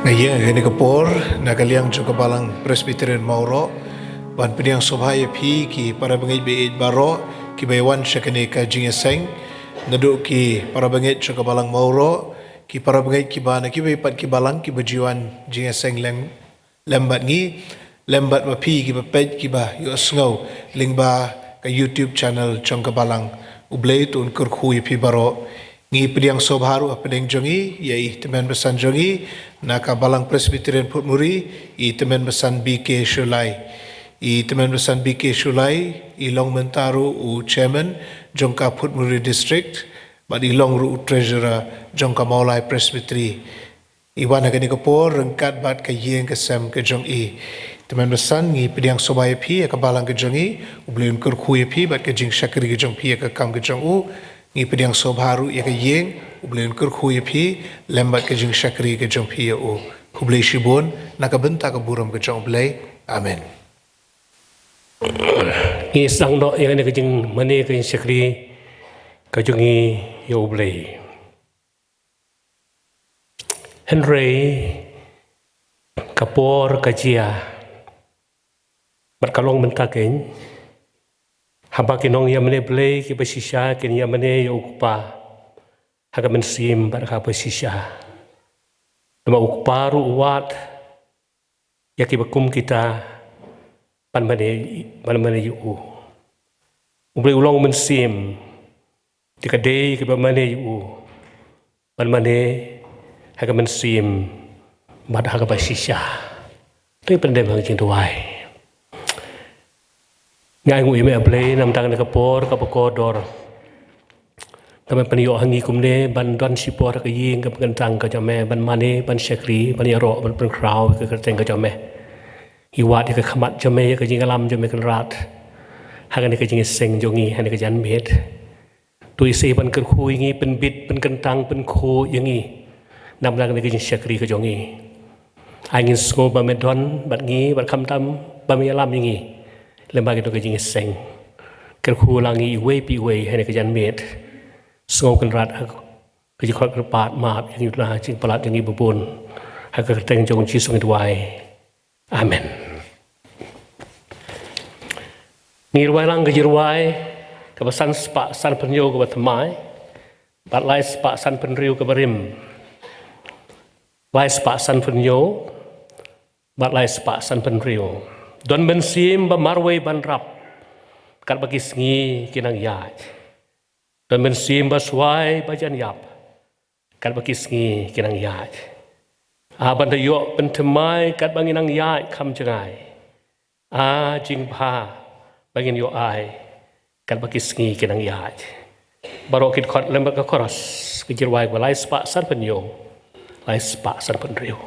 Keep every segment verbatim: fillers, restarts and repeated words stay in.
Nga ïeng ha kane ka por na ka liang jong ka Balang Presbyterian Mawroh ban pdiang sngewbha ïa phi ki para bangeit baieit baroh kiba ïawan sha kane ka jingïaseng, naduh ki para bangeit jong ka Balang Mawroh, ki para bangeit kiba na kiwei pat ki balang kiba ju wan jingïaseng lem lem bad ngi, lem bad ma phi kiba peit kiba ïohsngew lyngba ka YouTube channel jong ka Balang. U Blei to un kyrkhu ïa phi baroh. Ngi pdiang sngewbha ruh hapdeng jong ngi ïa i tymmen basan jong ngi na ka Balang Presbyterian Phutmuri, i tymmen basan B K Shullai. I tymmen basan B K Shullai i long mynta ruh u chairman jong ka Phutmuri District bad i long ruh u treasurer jong ka Mawlai Presbytery. I wan ha kane ka por ryngkat bad ka ïing ka sem ka jong i. Tymmen basan, ngi pdiang sngewbha ïa phi ha ka Balang ka jong i, U Blei un kyrkhu ïa phi bad ka jingshakri ka jong phi ha ka kam ka jong u. Ngi pdiang sngewbha ruh ïa ka ïing, U Blei un kyrkhu ïa phi lem bad ka jingshakri ka jong phi ïa u. Khublei shibun na ka bynta ka burom ka jong U Blei. Amen. Ngi sdang noh ïa kane ka jingmane ka jingshakri ka jong i ïa U Blei. Hynrei ka por ka jia bad ka long mynta keiñ haba ki nongïamane Blei kiba shisha kin ïamane ïa u Kpa ha ka mynsiem bad ha kaba shisha. Namar u Kpa ruh u wad ïa kiba kum kita ban mane, ban mane ïa u. U Blei u long mynsiem, te ka dei kiba mane ïa u ban mane ha ka mynsiem bad ha kaba shisha. To ngin pyndem ha ka jingduwai. Nga ainguh ïa me A Blei namar tang na ka por kaba kordor. Te me pynïoh ha ngi kumne ban don shipor ha ka ïing kaba kyntang ka jong me, ban mane, ban shakri, ban ïaroh, ban pynkhraw ïa ka kyrteng ka jong me. Ngi wad ïa ka khmat jong me, ïa ka jingïalam jong me Kynrad ha kane ka jingïaseng jong ngi ha kane ka janmiet. To isih ban kyrkhu ïa ngi, pynbit, pynkyntang, pynkhuid ïa ngi namar kane ka jingshakri ka jong ngi. Ai ngin sngew ba me don bad ngi bad khamtam ba me ïalam ïa ngi lyngba kane ka jingïaseng. Kyrkhu lang ïa ngi iwei pa iwei ha kane ka janmiet. Sngew Kynrad ha ka jingkhot kyrpad, map ïa ngi na ka jingpalat jong ngi ba bun. Ha ka kyrteng jong U Jisu ngi duwai. Amen. Ngi rwai lang ka jingrwai kaba san spah san phew kaba thymmai bad lai spah san phew kaba rim. Lai spah san phew bad lai spah san phew. Don mynsiem ba marwei ban rap katba ki sngi ki nang ïaid. Don mynsiem ba swai ba jan ïap katba ki sngi ki nang ïaid. A ban da ïoh pynthymmai katba ngi nang ïaid kham jngai. A jingbha ba ngin ïoh ai katba ki sngi ki nang ïaid. Baroh ki dkhot lem bad ka chorus, ka jingrwai ba lai spah san phew, lai spah san phew.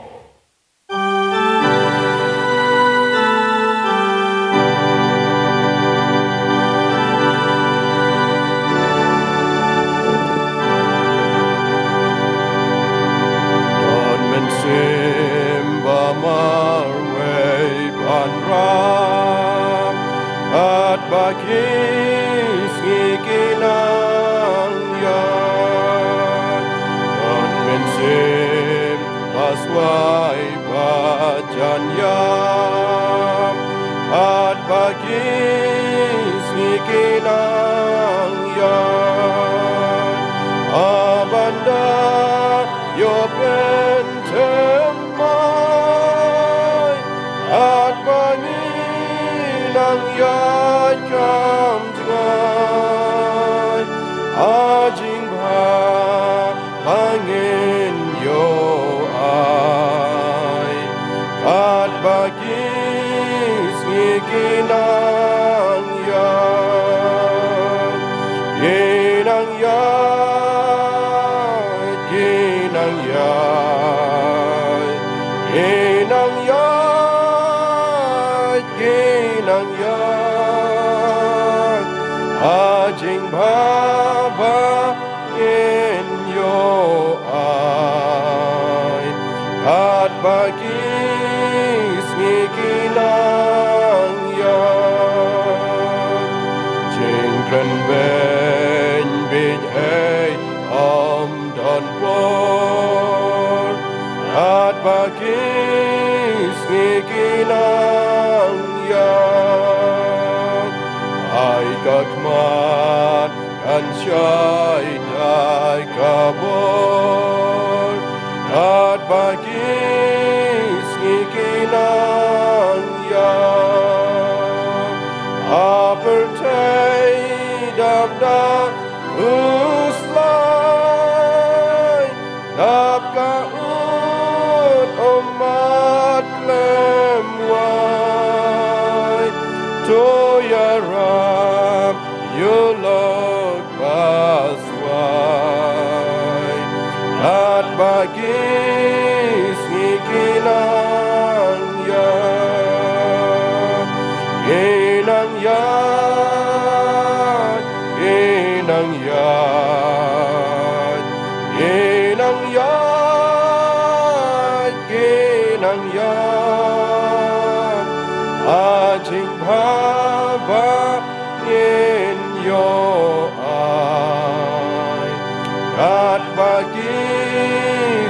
Don mynsiem ba marwei ban rap katba ki sngi ki nang ïaid. Don mynsiem ba swai ba jan ïap katba ki sngi ki nang ïaid. A ban da ïoh pynthymmai katba ngi nang ïaid kham jngai. A jingbha ba ngin ïoh ai katba ki sngi ki nang ïaid. Ki nang ïaid, ki nang ïaid, ki nang ïaid, ki nang ïaid. A jingbha ba ngin ïoh ai katba ki sngi ki nang ïaid. Jingkren beiñ beit ei ym don por katba Ki sngi ki nang ïa ai ka khmat kan shai dei ka bor. Katba ki sngi ki nang ïa a pyrthei dap da u slai. Dap ka ut ummat khlem wai. To ïarap ïa u lok baswai. Katba ki sngi ki nang ïa ki nang ïa ki nang ïa ki nang ïa ki nang ïa a jingbha ba ngin ïoh ai. Katba ki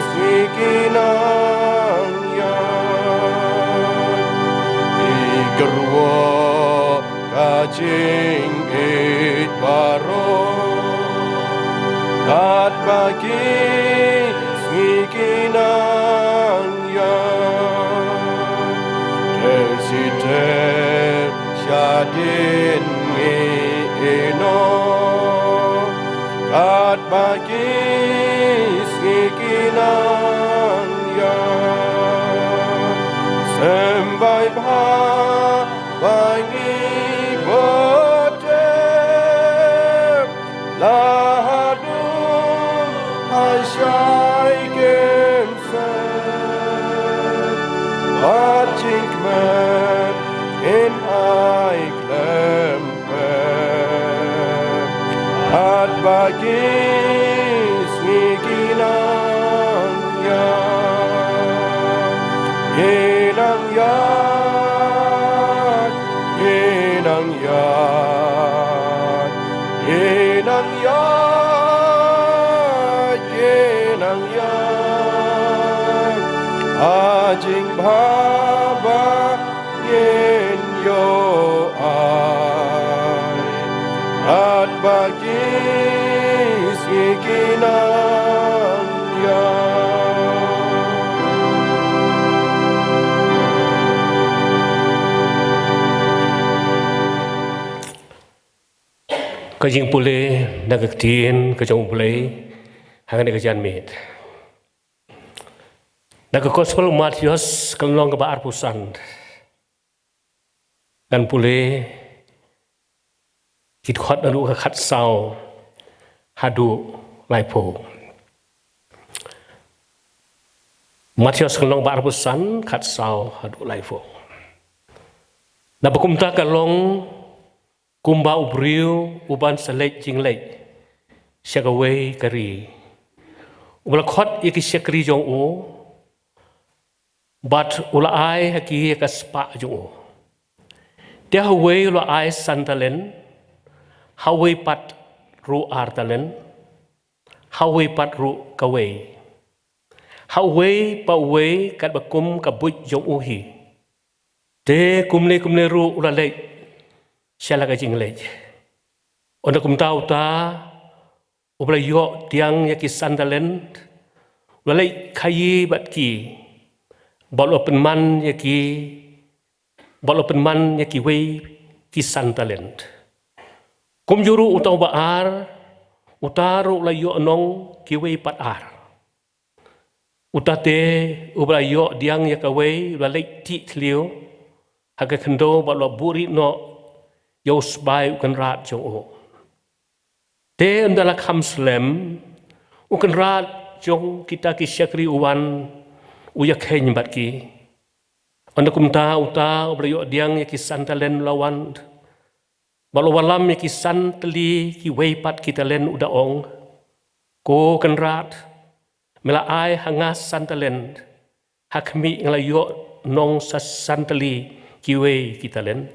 sngi ki nang ïa ki kyrwoh ka jingïeit baroh. Katba ki sngi ki nang ïa te shi te shadien ngi ïehnoh. Katba ki sngi ki nang ïa symbai bha ba ngi bad te la haduh ha shai kemsa. Bad jingkmen in ai khlem pep. Katba ki sngi ki nang ïa ki nang ïa ki nang ïa ki nang ïa ki nang ïa a jingbha ba ngin ïoh ai. Katba ki sngi ki nang ïa ka jingpule na ka ktien ka jong U Blei ha kane ka janmiet. Na ka Gospel u Mathaios ka lynnong kaba arphew san. Ngan pule ki dkhot naduh ka khatsaw haduh laiphew. Mathaios ka lynnong ba arphew san, khatsaw haduh laiphew. Naba kumta ka long kumba u briew uban sa leit jingleit sha kawei ka ri, uba la khot ïa ki shakri jong u, bad u la ai ha ki ïa ka spah jong u. Te ha uwei u la ai san talent, ha uwei pat ruh ar talent, ha uwei pat ruh kawei, ha uwei pa uwei katba kum ka buit jong u hi. Te kumne kumne ruh u la leit sha la ka jingleit. Ynda kumta uta uba la ïoh pdiang ïa ki san talent u la leit khaïi bad ki, bad u la pynman ïa ki, bad u la pynman ïa kiwei ki san talent. Kumjuh ruh uta uba ar, uta ruh u la ïoh nong kiwei pat ar. Uta te uba la ïoh pdiang ïa kawei u la leit tih thliew ha ka khyndew bad u la buhrieh noh ïa u sbai u kynrad jong u. Te ynda la kham slem, u kynrad jong kita ki shakri u wan, u ïakheiñ bad ki. Ynda kumta uta uba la ïoh pdiang ïa ki san talent u la wan, bad u la wallam ïa ki san tylli kiwei pat ki talent, u da ong, ko kynrad, me la ai ha nga san talent, ha khmih nga la ïoh nong sa san tylli kiwei ki talent.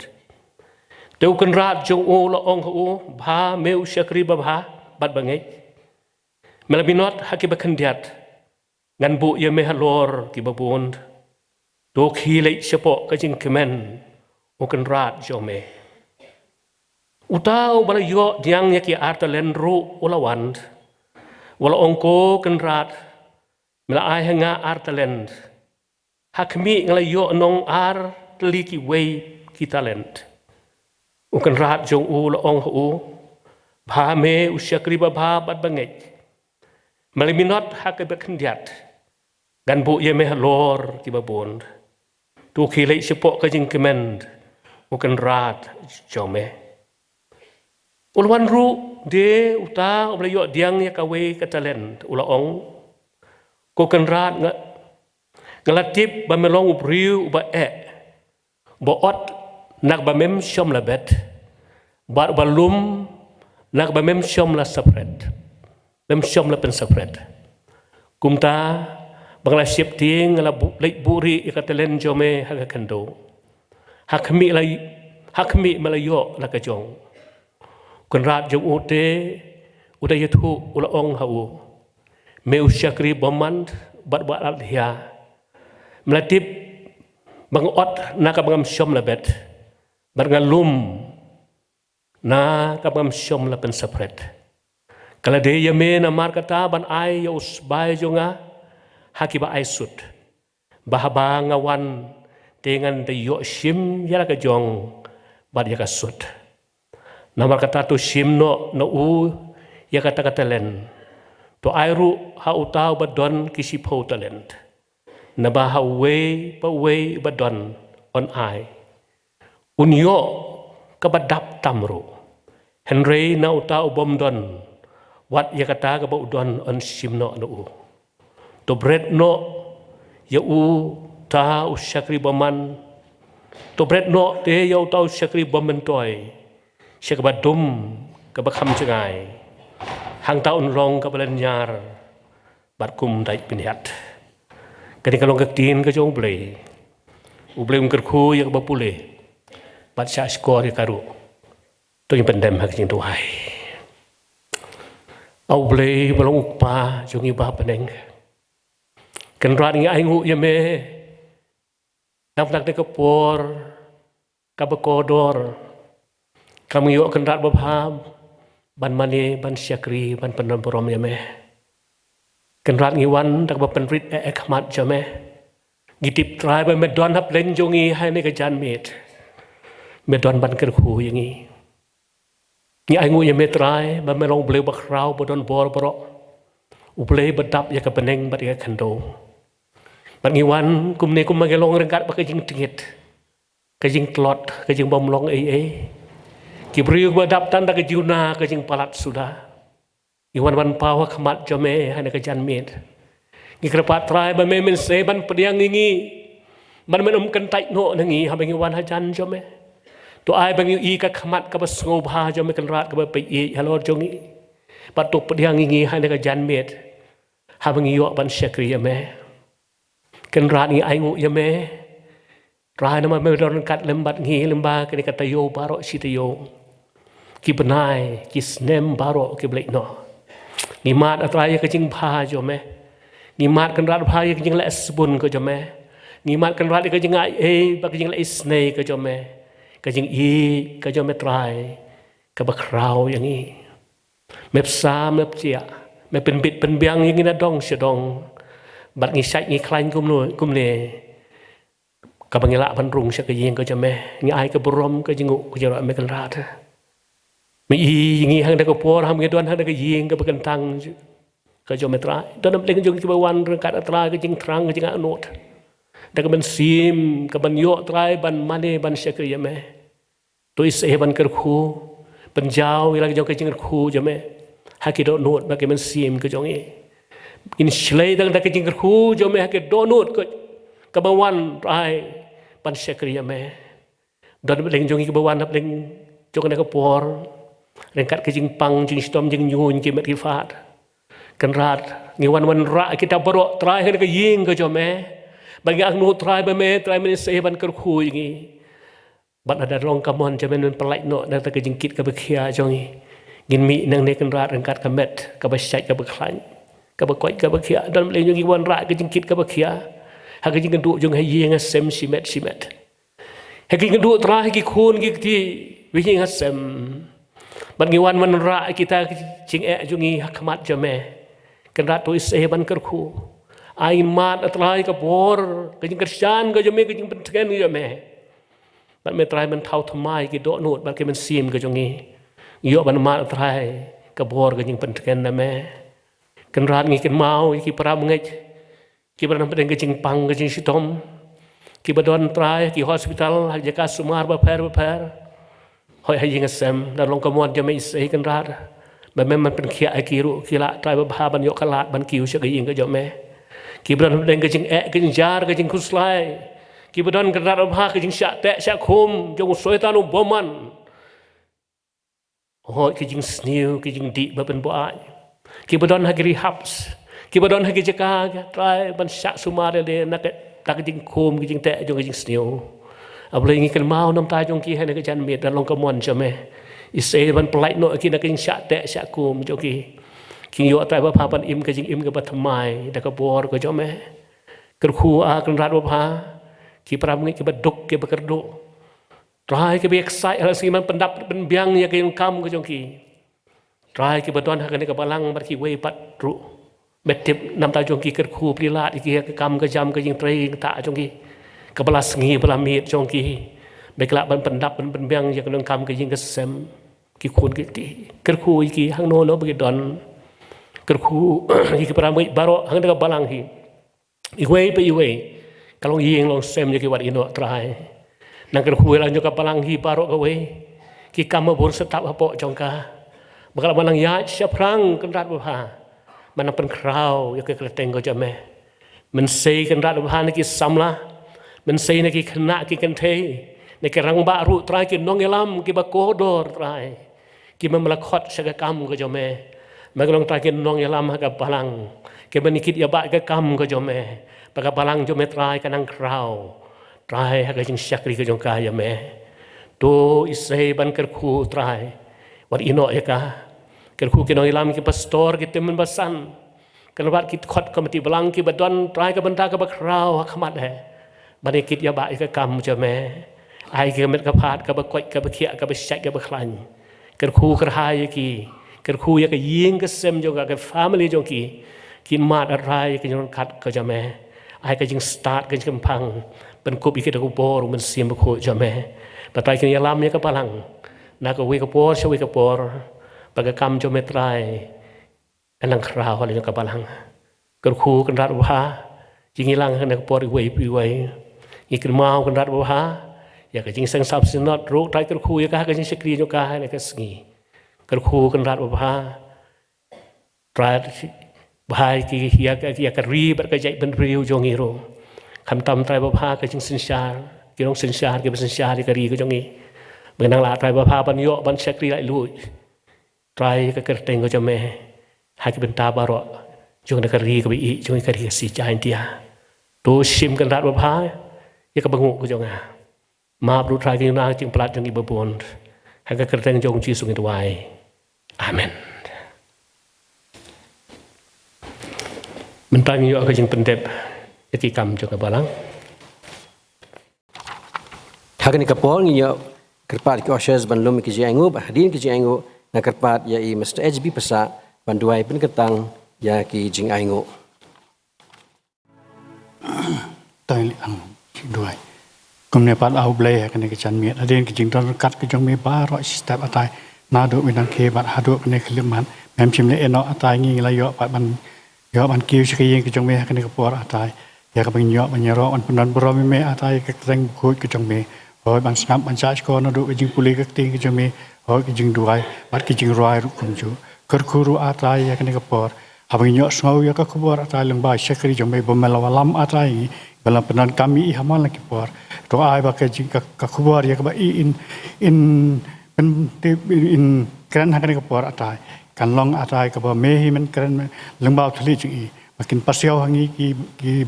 Te u kynrad jong u u la ong ha u, bha me u shakri babha bad bangeit. Me la minot ha kiba khyndiat, ngan buh ïa me halor kiba bun. To khie leit shapoh ka jingkmen, U Kynrad jong me. Uta uba la ïoh diang ïa ki ar talent ruh u la wan, u la ong, Ko Kynrad, me la ai ha nga ar talent. Ha khmih, nga la ïoh nong ar tylli kiwei ki talent. U Kynrad jong u u la ong ha u, Bha me, u shakri babha bad bangeit. Me la minot ha kaba khyndiat, ngan buh ïa me halor kiba bun. To khie leit shapoh ka jingkmen, U Kynrad jong me. U la wan ruh de uta uba la ïoh diang ïa kawei ka talent, u la ong, Ko Kynrad, nga, nga la tip ba me long u briew uba eh, uba ot na kaba mem shym la bet, bad uba lum na kaba mem shym la saphred, mem shym la pynsapred. Kumta, ba nga la sheptieng, nga la bu-, leit buhrieh ïa ka talent jong me ha ka khyndew. Ha khmih la, ha khmih me la ïoh la ka jong. Kynrad jong u te, u da ïathuh, u la ong ha u, Me u shakri bymman bad uba lad hia. Me la tip ba nga ot na kaba ngam shym la bet, bad nga lum na kaba ngam shym la pynsapred. Ka la dei ïa me namar kata ban ai ïa u sbai jong nga ha kiba ai sut, ba haba nga wan te ngan da ïoh shim ïa la ka jong bad ïa ka sut. Namar kata to shim noh na u ïa kata ka talent. To ai ruh ha uta uba don ki shiphew talent. Naba ha uwei pa uwei uba don yn ai, un ïoh kaba dap tam ruh. Hynrei na uta u bym don, wat ïa kata kaba u don yn shim noh na u. To bret noh ïa uta u shakri bymman. To bret noh te ïa uta u shakri bym myntoi sha kaba dum, kaba kham jngai. Hangta un long kaba lynñiar bad kum dait bniat. Kane ka long ka ktien ka jong U Blei. U Blei un kyrkhu ïa kaba pule bad shahshkor ïa ka ruh. To ngin pyndem ha ka jingduwai. A U Blei ba long U Kpa jong ngi uba ha bneng, Kynrad, ngi ainguh ïa me namar kane ka por kaba kordor, kaba ngi ïoh, Kynrad babha, ban mane, ban shakri, ban pyndonburom ïa me. Kynrad, ngi wan da kaba pynrit eh ha khmat jong me. Ngi tip, Trai, ba me don ha pleng jong ngi ha kane ka janmiet. Me don ban kyrkhu ïa ngi. Ngi ainguh ïa me, Trai, ba me long U Blei uba khraw, uba don bor baroh, U Blei uba dap ïa ka bneng bad ïa ka khyndew. Bad ngi wan kumne kumba ngi long ryngkat bad ka jingtngit, ka jingtlot, ka jingbymlong ei ei. Ki briew kiba dap tang da ka jingna, ka jingpalat suda. Ngi wan ban paw ha khmat jong me ha kane ka janmiet. Ngi kyrpad, Trai, ba me mynsngi ban pdiang ïa ngi, ban men ym kyntait noh na ngi haba ngi wan hajan jong me. To ai ba ngi ïohi ka khmat kaba sngewbha jong me, Kynrad, kaba peit halor jong ngi. Bad to pdiang ïa ngi ha kane ka janmiet haba ngi ïoh ban shakri ïa me. Kynrad, ngi ainguh ïa me, Trai, namar me don ryngkat lem bad ngi lyngba kane ka taïew baroh shi taïew. Ki bnai, ki snem baroh kiba leit noh. Ngi mad, A Trai, ïa ka jingbha jong me. Ngi mad, Kynrad babha, ïa ka jingleh sbun ka jong me. Ngi mad, Kynrad, ïa ka jingai ei bad ka jingisynei ka jong me. Ka jingïeit ka jong me, Trai, kaba khraw ïa ngi. Me bsa, me bjah, me pynbit pynbiang ïa ngi na dong sha dong. Bad ngi shait, ngi khlaiñ kumno, kumne, kaba ngi lah ban rung sha ka ïing ka jong me. Ngi ai ka burom, ka jingnguh, ka jingïaroh ïa me, Kynrad. Me ïohi ïa ngi ha kane ka por, haba ngi don ha kane ka ïing kaba kyntang ka jong me, Trai. Don na pdeng jong ngi kiba wan ryngkat, A Trai, ka jingthrang, ka jingangnud, da ka mynsiem kaban ïoh, Trai, ban mane, ban shakri ïa me. To isynei ban kyrkhu, pynjaw ïa la ka jong ka jingkyrkhu jong me ha ki dohnud bad ki mynsiem ka jong ngi. Ngin shlei tang da ka jingkyrkhu jong me ha ki dohnud ka, kaba wan, Trai, ban shakri ïa me. Don na pdeng jong ngi kiba wan na pdeng jong kane ka por ryngkat ka jingpang, jingshitom, jingñiuñ ki met ki phad. Kynrad, ngi wan wanrah kita baroh, Trai, ha kane ka ïing ka jong me. Ba ngi angnud, Trai, ba me, Trai, men isynei ban kyrkhu ïa ngi. Bad lada long ka mon jong me, men pynlait noh na kata ka jingkit kaba khia jong ngi. Ngin mih nangne, Kynrad, ryngkat ka met kaba shait, kaba khlaiñ. kaba koit kaba khiah. Don Blei jong ngi, wan rah ka jingkit kaba khiah ha ka jingkynduh jong ngi ha ïing ha sem shimet shimet. Ha ka jingkynduh Trai ha ki khun ki kti, ha ïing ha sem. Bad ngi wan wanrah kita ki jingeh jong ngi ha khmat jong me. Kynrad, to Isai ban kyrkhu. Ai ngin mad, Trai, ka bor ka jingkyrshan ka jong me, ka jingpyntngen ka jong me. Bad me Trai men thaw thymmai ki dohnud bad ki mynsiem ka jong ngi. Ngi ïoh ban mad, Trai, ka bor ka jingpyntngen na me. Kynrad, ngi kynmaw ïa ki para bangeit kiba don hapdeng ka jingpang ka jingshitom, kiba don, Trai, ki hospital, ha jaka sumar bapher bapher, hooid ha ïing ha sem. Da long ka mon jong me Isai, Kynrad, ba me men pynkhiah ïa ki ruh, ki lah, Trai babha, ban ïoh ka lad ban kiew sha ka ïing ka jong me. Kiba don hapdeng ka jingeh ka jingjar ka jingkhuslai, kiba don, Kynrad babha, ka jingshah teh shah khum jong u Soitan u bymman, hooid ki jingsniew ki jingdih ba pynbuaid, kiba don ha ki rehabs, kiba don ha ki jaka, Trai, ban shah sumar ïalade na ka, na ka jingkhum ki jingteh jong ka jingsniew. A Blei, ngi kynmaw na ka bynta jong ki ha kane ka janmiet. Da long ka mon jong me Isai ban pyllait noh ïa ki na ka jingshah teh shah khum jong ki. Kin ïoh, Trai babha, ban im ka jingim kaba thymmai da ka bor ka jong me. Kyrkhu, A Kynrad babha, ki para bangeit kiba duk kiba kyrduh, Trai, kiba ïaksaid ha la ka sngi ban pyndap pynbiang ïa ka jingkam ka jong ki. Trai, kiba don ha kane ka balang bad kiwei pat ruh, me tip na ka bynta jong ki. Kyrkhu, plie lad ïa ki ha ka kam ka jam, ka jingtrei ka jingktah jong ki, kaba la sngi ba la miet jong ki, ba ki lah ban pyndap ban pynbiang ïa ka jingkam ka ïing ka sem, ki khun ki kti. Kyrkhu ïa ki hangno hangno ba ki don. Kyrkhu ïa ki para bangeit baroh ha kane ka balang hi, iwei pa iwei, ka longïing longsem jong ki, wat ïehnoh, Trai. Nang kyrkhu ïa la ka jong ka balang hi baroh kawei, ki kam ba bun sha tap hapoh jong ka, ba ka lah ban nang ïaid shaphrang, Kynrad babha, ban nang pynkhraw ïa ka kyrteng ka jong me. Mynsiem, Kynrad babha, na ki samla, mynsiem na ki khynnah ki kynthei, na ki rangbah ruh, Trai, ki nongïalam kiba kordor, Trai, kiba me la khot sha ka kam ka jong me. Me ka long, Trai, ki nongïalam ha ka balang, kiba nang kit ïa bah ïa ka kam ka jong me, ba ka balang jong me, Trai, kan nang khraw, Trai, ha ka jingshakri ka jong ka ïa me. To Isai ban kyrkhu, Trai, wat ïehnoh ïa ka. Kyrkhu ki nongïalam, ki pastor, ki tymmen basan, kynrad ki dkhot komiti balang kiba don, Trai, ka bynta kaba khraw ha khmat he, ban nang kit ïa bah ïa ka kam jong me. Ai ki ka met ka phad kaba koit kaba khiah, kaba shait kaba khlaiñ. Kyrkhu kyrhai ïa ki, kyrkhu ïa ka ïing ka sem jong ka, ka family jong ki, kin mad, Trai, ïa ka jingryngkat ka jong me. Ai ka jingstad ka jingkyrpang ban kup ïa ki da ka bor u Mynsiem Bakhuid jong me, ba, Trai, kin ïalam ïa ka balang na kawei ka por sha kawei ka por, ba ka kam jong me, Trai, kan nang khraw ha la ka jong ka balang. Kyrkhu, Kynrad babha, jingïalang ha kane ka por iwei pa iwei. Ngi kynmaw, Kynrad babha, ïa ka jingseng sap synod ruh, Trai, kyrkhu ïa ka ha ka jingshakri jong ka ha kane ka sngi. Kyrkhu, Kynrad babha, Trai, bha ïa ki, ïa ka, ïa ka ri bad ka jaitbynriew jong ngi ruh. Khamtam, Trai babha, ka jingsynshar, ki nongsynshar kiba synshar ïa ka ri ka jong ngi, ba kin nang lah, Trai babha, ban ïoh ban shakri laitluid, Trai, ïa ka kyrteng ka jong me ha ki bynta baroh jong kane ka ri kaba ïeit jong ngi, ka ri Khasi Jaintia. To shim, Kynrad babha, ïa kaba nguh ka jong nga. Map ruh, Trai, ka jingpynlong jingpynlait jong ngi ba bun. Ha ka kyrteng jong U Jisu ngi duwai. Amen. Mynta ngin ïoh ka jingpyndep ïa ki kam jong ka balang. Ha kane ka por ngin ïoh kyrpad ïa ki ushers ban lum ïa ki jingainguh, bad hadien ki jingainguh nga kyrpad ïa i Mister H B Passah ban duwai pynkyrtang ïa ki jingainguh. Tang ïa lang duwai. Kumne pat, A Blei, ha kane ka janmiet, hadien ki jingdon ryngkat ka jong me baroh shi step, A Trai, naduh mynta khie bad haduh kane ka khyllipmat, mem shym la ïehnoh, A Trai, ngi la ïoh pat ban ïoh ban kiew sha ka ïing ka jong me ha kane ka por, A Trai, ïa kaba ngin ïoh ban ïaroh ban pyndon burom ïa me, A Trai, ïa ka kyrteng bakhuid ka jong me. Hooid, ban sngap ban shahshkor naduh ka jingpule ka ktien ka jong me, hooid, ka jingduwai bad ka jingrwai ruh kumjuh. Kyrkhu ruh, A Trai, ïa kane ka por, haba ngin ïohsngew ïa ka khubor, A Trai, lyngba u shakri jong me ba me la wallam, A Trai, ngi ba la pyndonkam ïa i ha man la ki por. To ai ba ka jing, ka, ka khubor ïa kaba i in, in, in, in kren ha kane ka por, A Trai, kan long, A Trai, kaba me hi men kren, me lyngba u thylliej jong i, ba kin pasiaw ha ngi ki, ki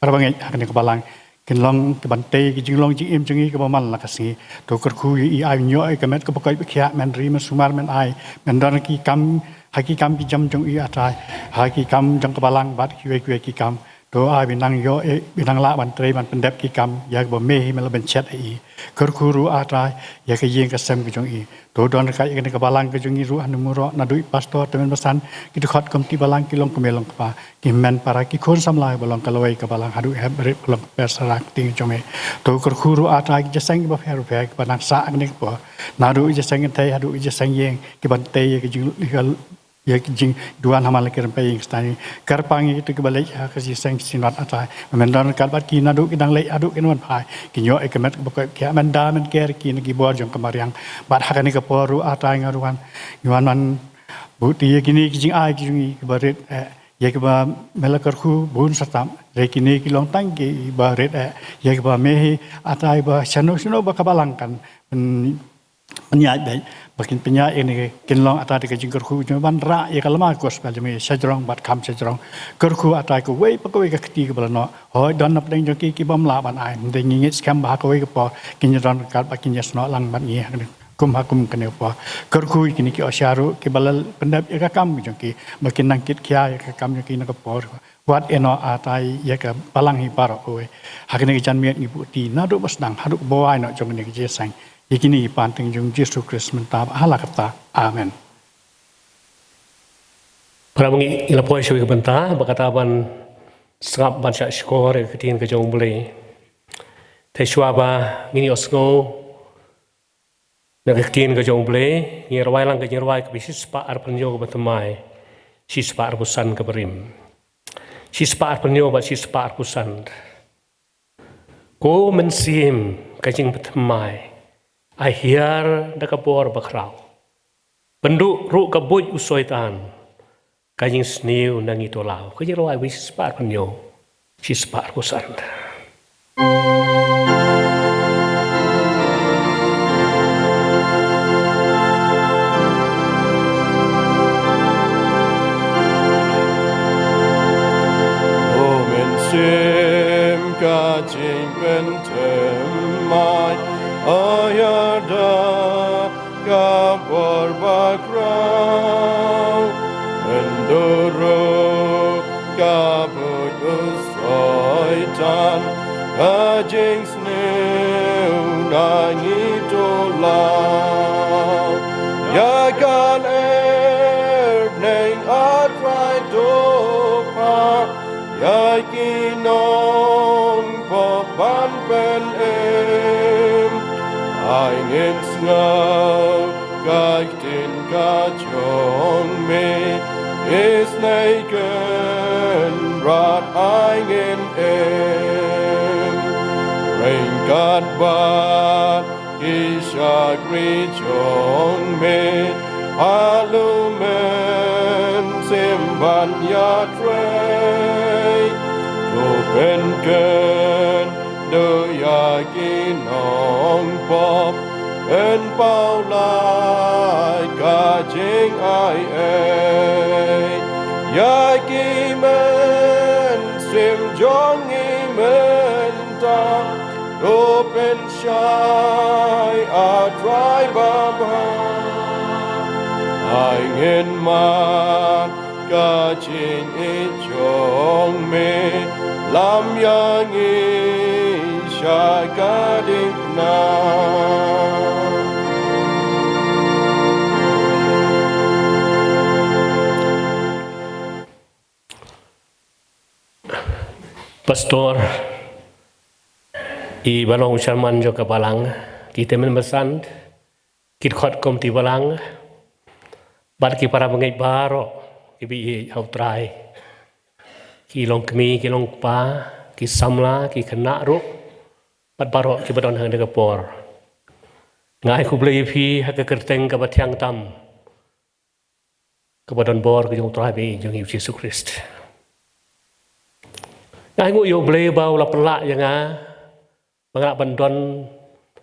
para bangeit ha kane ka balang, kin long ki ban tei ki jinglong jingim jong ngi kaba man la ka sngi. To kyrkhu ïa i, ai ban ïoh ïa ka met kaba koit ba khiah, men ri men sumar, men ai, men don ki kam, ha ki kam ki jam jong i A Trai, ha ki kam jong ka balang bad kiwei kiwei ki kam. To ai ba nang ïoh, eh, ba nang lah ban trei ban pyndep ki kam ïa kaba me hi me la ban shet ïa i. Kyrkhu ruh A Trai ïa ka ïing ka sem ka jong i. To don ryngkat ïa kane ka balang ka jong i ruh ha Umroi, naduh i pastor te men basan, ki dkhot komiti balang, ki long kmie long kpa, ki hynmen para, ki khun samla ba long ka lawei ka balang haduh hep barit ba long ka pyrsa ka tieng jong me. To kyrkhu ruh A Trai ki jingïaseng kiba pher pher kiba nang sah ha kane ka por, naduh ki jingïaseng kynthei haduh ki jingïaseng ïing, ki ban tei ïa ka jing, ïa ka jingduwan ha man la ki rympei ïing ka stad. Kyrpang ïa kito kiba leit ha ka jingïaseng synod A Trai, ba men don ryngkat bad ki naduh ki dang leit haduh kin wan phai, kin ïoh ïa ka met kaba koit ba khiah, men da men ker ïa ki na ki bor jong ka mariang. Bad ha kane ka por ruh A Trai nga ruh wan, ngi wan ban buh ïa kine ki jingai ki jong i kiba rit eh, ïa kiba me la kyrkhu bun satap, hynrei kine ki long tang kiba rit eh, ïa kiba me hi A Trai ba shano shano ba ka balang kan pyn pynïaid beit, ba kin pynïaid ïa kine, kin long A Trai da ka jingkyrkhu jong me ban rah ïa ka lama gospel jong me shajrong bad kham shajrong. Kyrkhu A Trai kawei pa kawei ka kti kaba la noh, hooid don na pdeng jong ki ki bym lah ban ai, hynrei ngi ngeit skhem ba ha kawei ka por kin ïa don ryngkat bad kin ïa snoh lang bad ngi ha kane kum ha kum kane ka por. Kyrkhu ïa kine ki usher ruh kiba la pyndep ïa ka kam jong ki, ba kin nang kit khia ïa ka kam jong ki na ka por. Wat ïehnoh A Trai ïa ka balang hi baroh kawei. Ha kane ka janmiet ngi buh ïa i naduh ba sdang haduh kaba wai noh jong kane ka jingïaseng. Ïa kine ngi pan ha kyrteng jong U Jisu Khrist mynta bad ha la katta. Amen. Para bangeit, ngi la poi sha kawei ka bynta ba kata ban sngap ban shah shkor ïa ka ktien ka jong U Blei. Te shuwa ba ngin ïohsngew na ka ktien ka jong U Blei, ngin rwai lang ka jingrwai kaba shispah arphew hynñiew kaba thymmai, shispah arphew san kaba rim. Shispah arphew hynñiew bad shispah arphew san. Ko Mynsiem ka jingpynthymmai, ai hiar da ka bor bakhraw. Pynduh ruh ka buit u Soitan, ka jingsniew na ngi to law. Ka jingrwai kaba shispah arphew hynñiew, shispah arphew san. Ko Mynsiem ka jingpynthymmai, ai hiar da ka bor bakhraw. Pynduh ruh ka buit u Soitan, ka jingsniew na ngi to law. Ïa ka lyer bneng A Trai to phah ïa ki nongpop ban pynim. Ai ngin sngew ka ktien ka jong me, Isynei Kynrad ai ngin im. Ryngkat bad ki shakri jong me, halor u Mynsiem ban ïatrei. To pynkynduh ïa ki nongpop, pynpaw lait ka jingai ei. Ïa ki mynsiem jong ngi mynta, to pyn shai, A Trai babha. Ai ngin mad ka jingïeit jong me, lam ïa ngi sha ka dipnar. Pastor, i ba long u chairman jong ka balang, ki tymmen basan, ki dkhot komiti balang, bad ki para bangeit baroh kiba ïeit ha U Trai, ki long kmie, ki long kpa, ki samla, ki khynnah ruh, bad baroh kiba don ha kane ka por. Nga ai khublei ïa phi ha ka kyrteng kaba thiang tam, kaba don bor ka jong U Trai bad jong U Jisu Khrist. Nga ai nguh ïa U Blei ba u la pynlah ïa nga ba nga lah ban don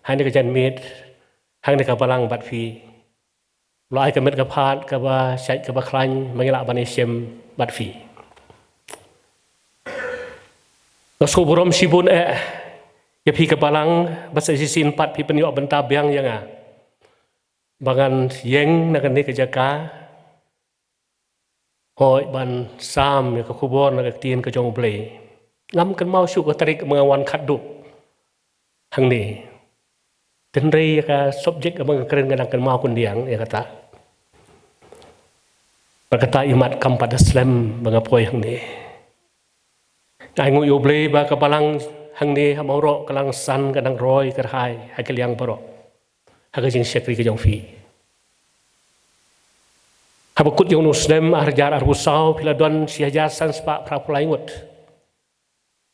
hangne ka janmiet, hangne ka balang bad phi. U la ai ka met ka phad kaba shait kaba khlaiñ ba ngi lah ban ïashem bad phi. Nga sngewburom shibun eh Ïa phi ka balang, ba sa shisien pat phi pynïoh bynta biang ïa nga ba ngan ïeng na kane ka jaka, hooid, ban sam ïa ka khubor na ka ktien ka jong U Blei. Ngam kynmaw shuh ka tarik ba nga wan khatduh hangne. Hynrei ïa ka subject ba nga kren nga dang kynmaw khyndiat ïa kata. Bad kata i mat kam pat da slem ba nga poi hangne. Nga ainguh ïa U Blei ba ka balang hangne ha Mawroh ka la san, ka dang roi kyrhai ha ki liang baroh ha ka jingshakri ka jong phi. Haba kut jong u snem ar hajar arphew saw phi la don shi hajar san spah phra phew lai ngut.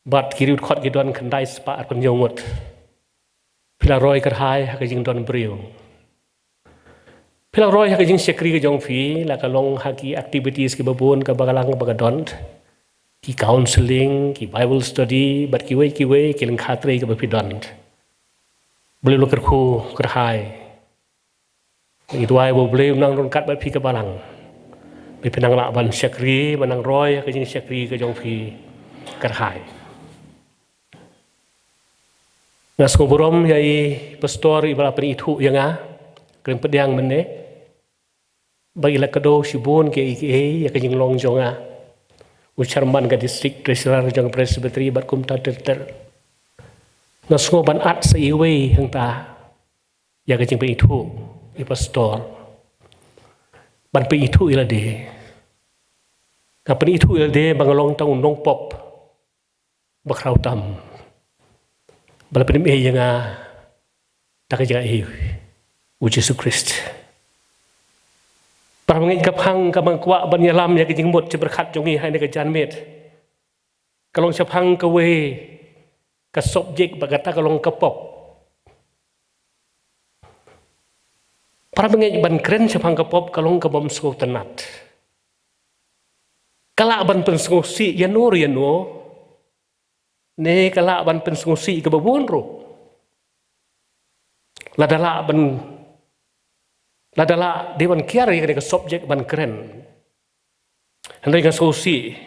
Bad ki riewdkhot ki don khyndai spah arphew hynñiew ngut. Phi la roi kyrhai ha ka jingdon briew. Phi la roi ha ka jingshakri ka jong phi, la ka long ha ki activities kiba bun kaba ka lang kaba ka don. Ki counseling, ki Bible study, bad kiwei kiwei ki lyngkha trei kaba phi don. Blei u la kyrkhu kyrhai. Ngi duwai ba U Blei un nang ryngkat bad phi ka balang. Ba phin nang lah ban shakri, ban nang roi ha ka jingshakri ka jong phi kyrhai. Nga sngewburom ïa i pastor iba la pynithuh ïa nga, kren pdiang mynne. Ba i la kdew shibun kiei kiei ïa ka jinglong jong nga. U chairman ka district, treasurer jong ka presbytery bad kumta ter ter. Nga sngew ban add sa iwei hangta ïa ka jingpynithuh i pastor. Ban pynithuh ïa lade. Nga pynithuh ïa lade ba nga long tang u nongpop ba khraw tam. Ba la pynim ei ïa nga da ka jingaiei u Jisu Khrist. Para bangeit, ka phang kaba nga kwah ban ïalam ïa ka jingmut jingpyrkhat jong ngi ha kane ka janmiet ka long shaphang kawei ka subject ba kata ka long ka pop. Para bangeit, ban kren shaphang ka pop ka long kaba ym sngewtynnat. Ka lah ban pynsngewsih ïano ïano, ne ka lah ban pynsngewsih kaba bun ruh. Lada lah ban, lada lah dei ban kiar ïa kane ka subject ban kren. Hynrei nga sngewsih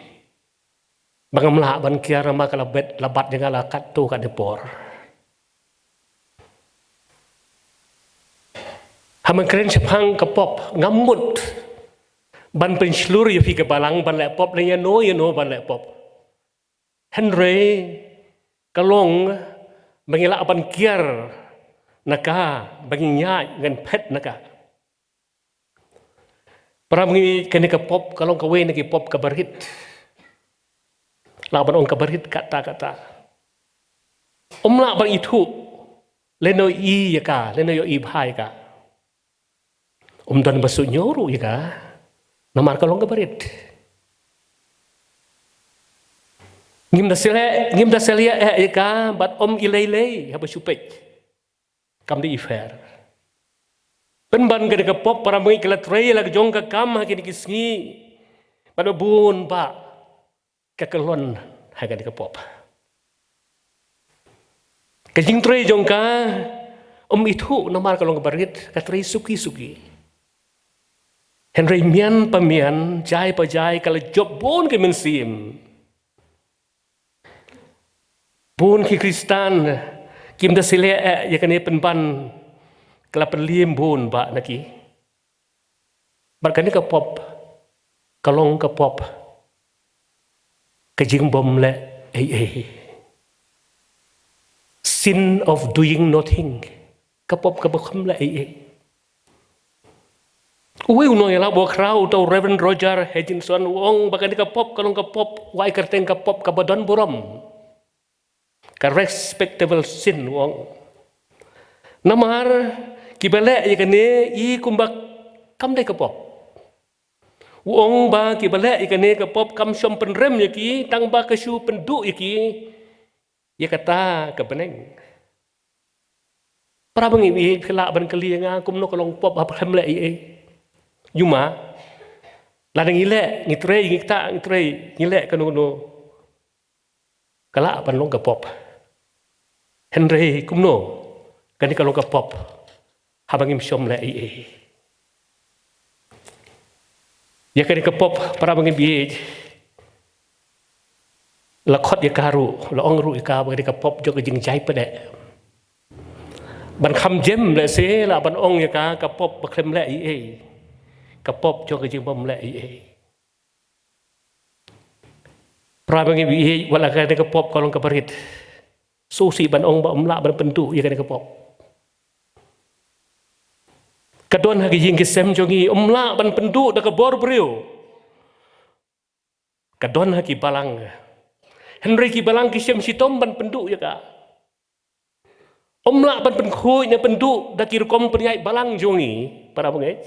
ba ngam lah ban kiar namar ka la bat, la bat ïa nga la katto katne por. Haba nga kren shaphang ka pop, ngam mut ban pynshlur ïa phi ka balang ban leh pop lane ïano ïano ban leh pop. Hynrei ka long ba ngi lah ban kiar na ka, ba ngi ïaid ngan phet na ka. Para bangeit, kane ka pop ka long kawei na ki pop kaba rit. Lah ban ong kaba rit katta katta. Ym lah ban ithuh lane ïohi ïa ka, lane ïohi bha ïa ka. Ym don ba shu ñiew ruh ïa ka namar ka long kaba rit. Ngim da sngewleh, ngim da sngewleh eh ïa ka bad ym i lei lei haba shu peit. Kam dei i fair. Pynban kane ka pop, para bangeit, ka la trei la ka jong ka kam ha kine ki sngi. Bad bun bah ka kyllon ha kane ka pop. Ka jingtrei jong ka ym ithuh namar ka long kaba rit, ka trei suki suki. Hynrei mian pa mian, jai pa jai, ka la jop bun ki mynsiem. Bun ki Khristan kim da sngewleh eh ïa kane, pynban ka la pynliem bun bah na ki. Bad kane ka pop ka long ka pop ka jingbym leh ei ei. Sin of doing nothing. Ka pop kaba kham leh ei ei. Uwei u nongïalap bakhraw, uta u Reverend Roger Hutchinson, u ong ba kane ka pop ka long ka pop, u ai kyrteng ka pop kaba don burom. Ka respectable sin, u ong. Namar kiba leh ïa kane i kumba kam dei ka pop. U ong ba kiba leh ïa kane ka pop kam shym pynrem ïa ki, tang ba ka shu pynduh ïa ki ïa kata ka bneng. Para bangeit, phi lah ban kylli ïa nga kumno ka long pop haba khlem leh ei ei. Ïa ma, lada ngi leh, ngi trei, ngi ktah, ngi trei, ngi leh kano kano, ka lah ban long ka pop. Hynrei kumno kane ka long ka pop haba ngim shym leh ei ei. Ïa kane ka pop, para bangeit, La khot ïa ka ruh, la ong ruh ïa ka ba ka dei ka pop jong ka jingjai pdeng. Ban kham jem lehse la ban ong ïa ka, ka pop ba khlem leh ei ei. Ka pop jong ka jingbym leh ei ei. Para bangeit, wat la ka dei ka pop ka long kaba rit, sngewsih ban ong ba ym lah ban pynduh ïa ka dei ka pop. Ka don ha ki ïing ki sem jong ngi, ym lah ban pynduh da ka bor briew. Ka don ha ki balang. Hynrei ki balang ki shem shitom ban pynduh ïa ka. Ym lah ban pynkhuid ne pynduh da ki rukom pynïaid balang jong ngi, para bangeit.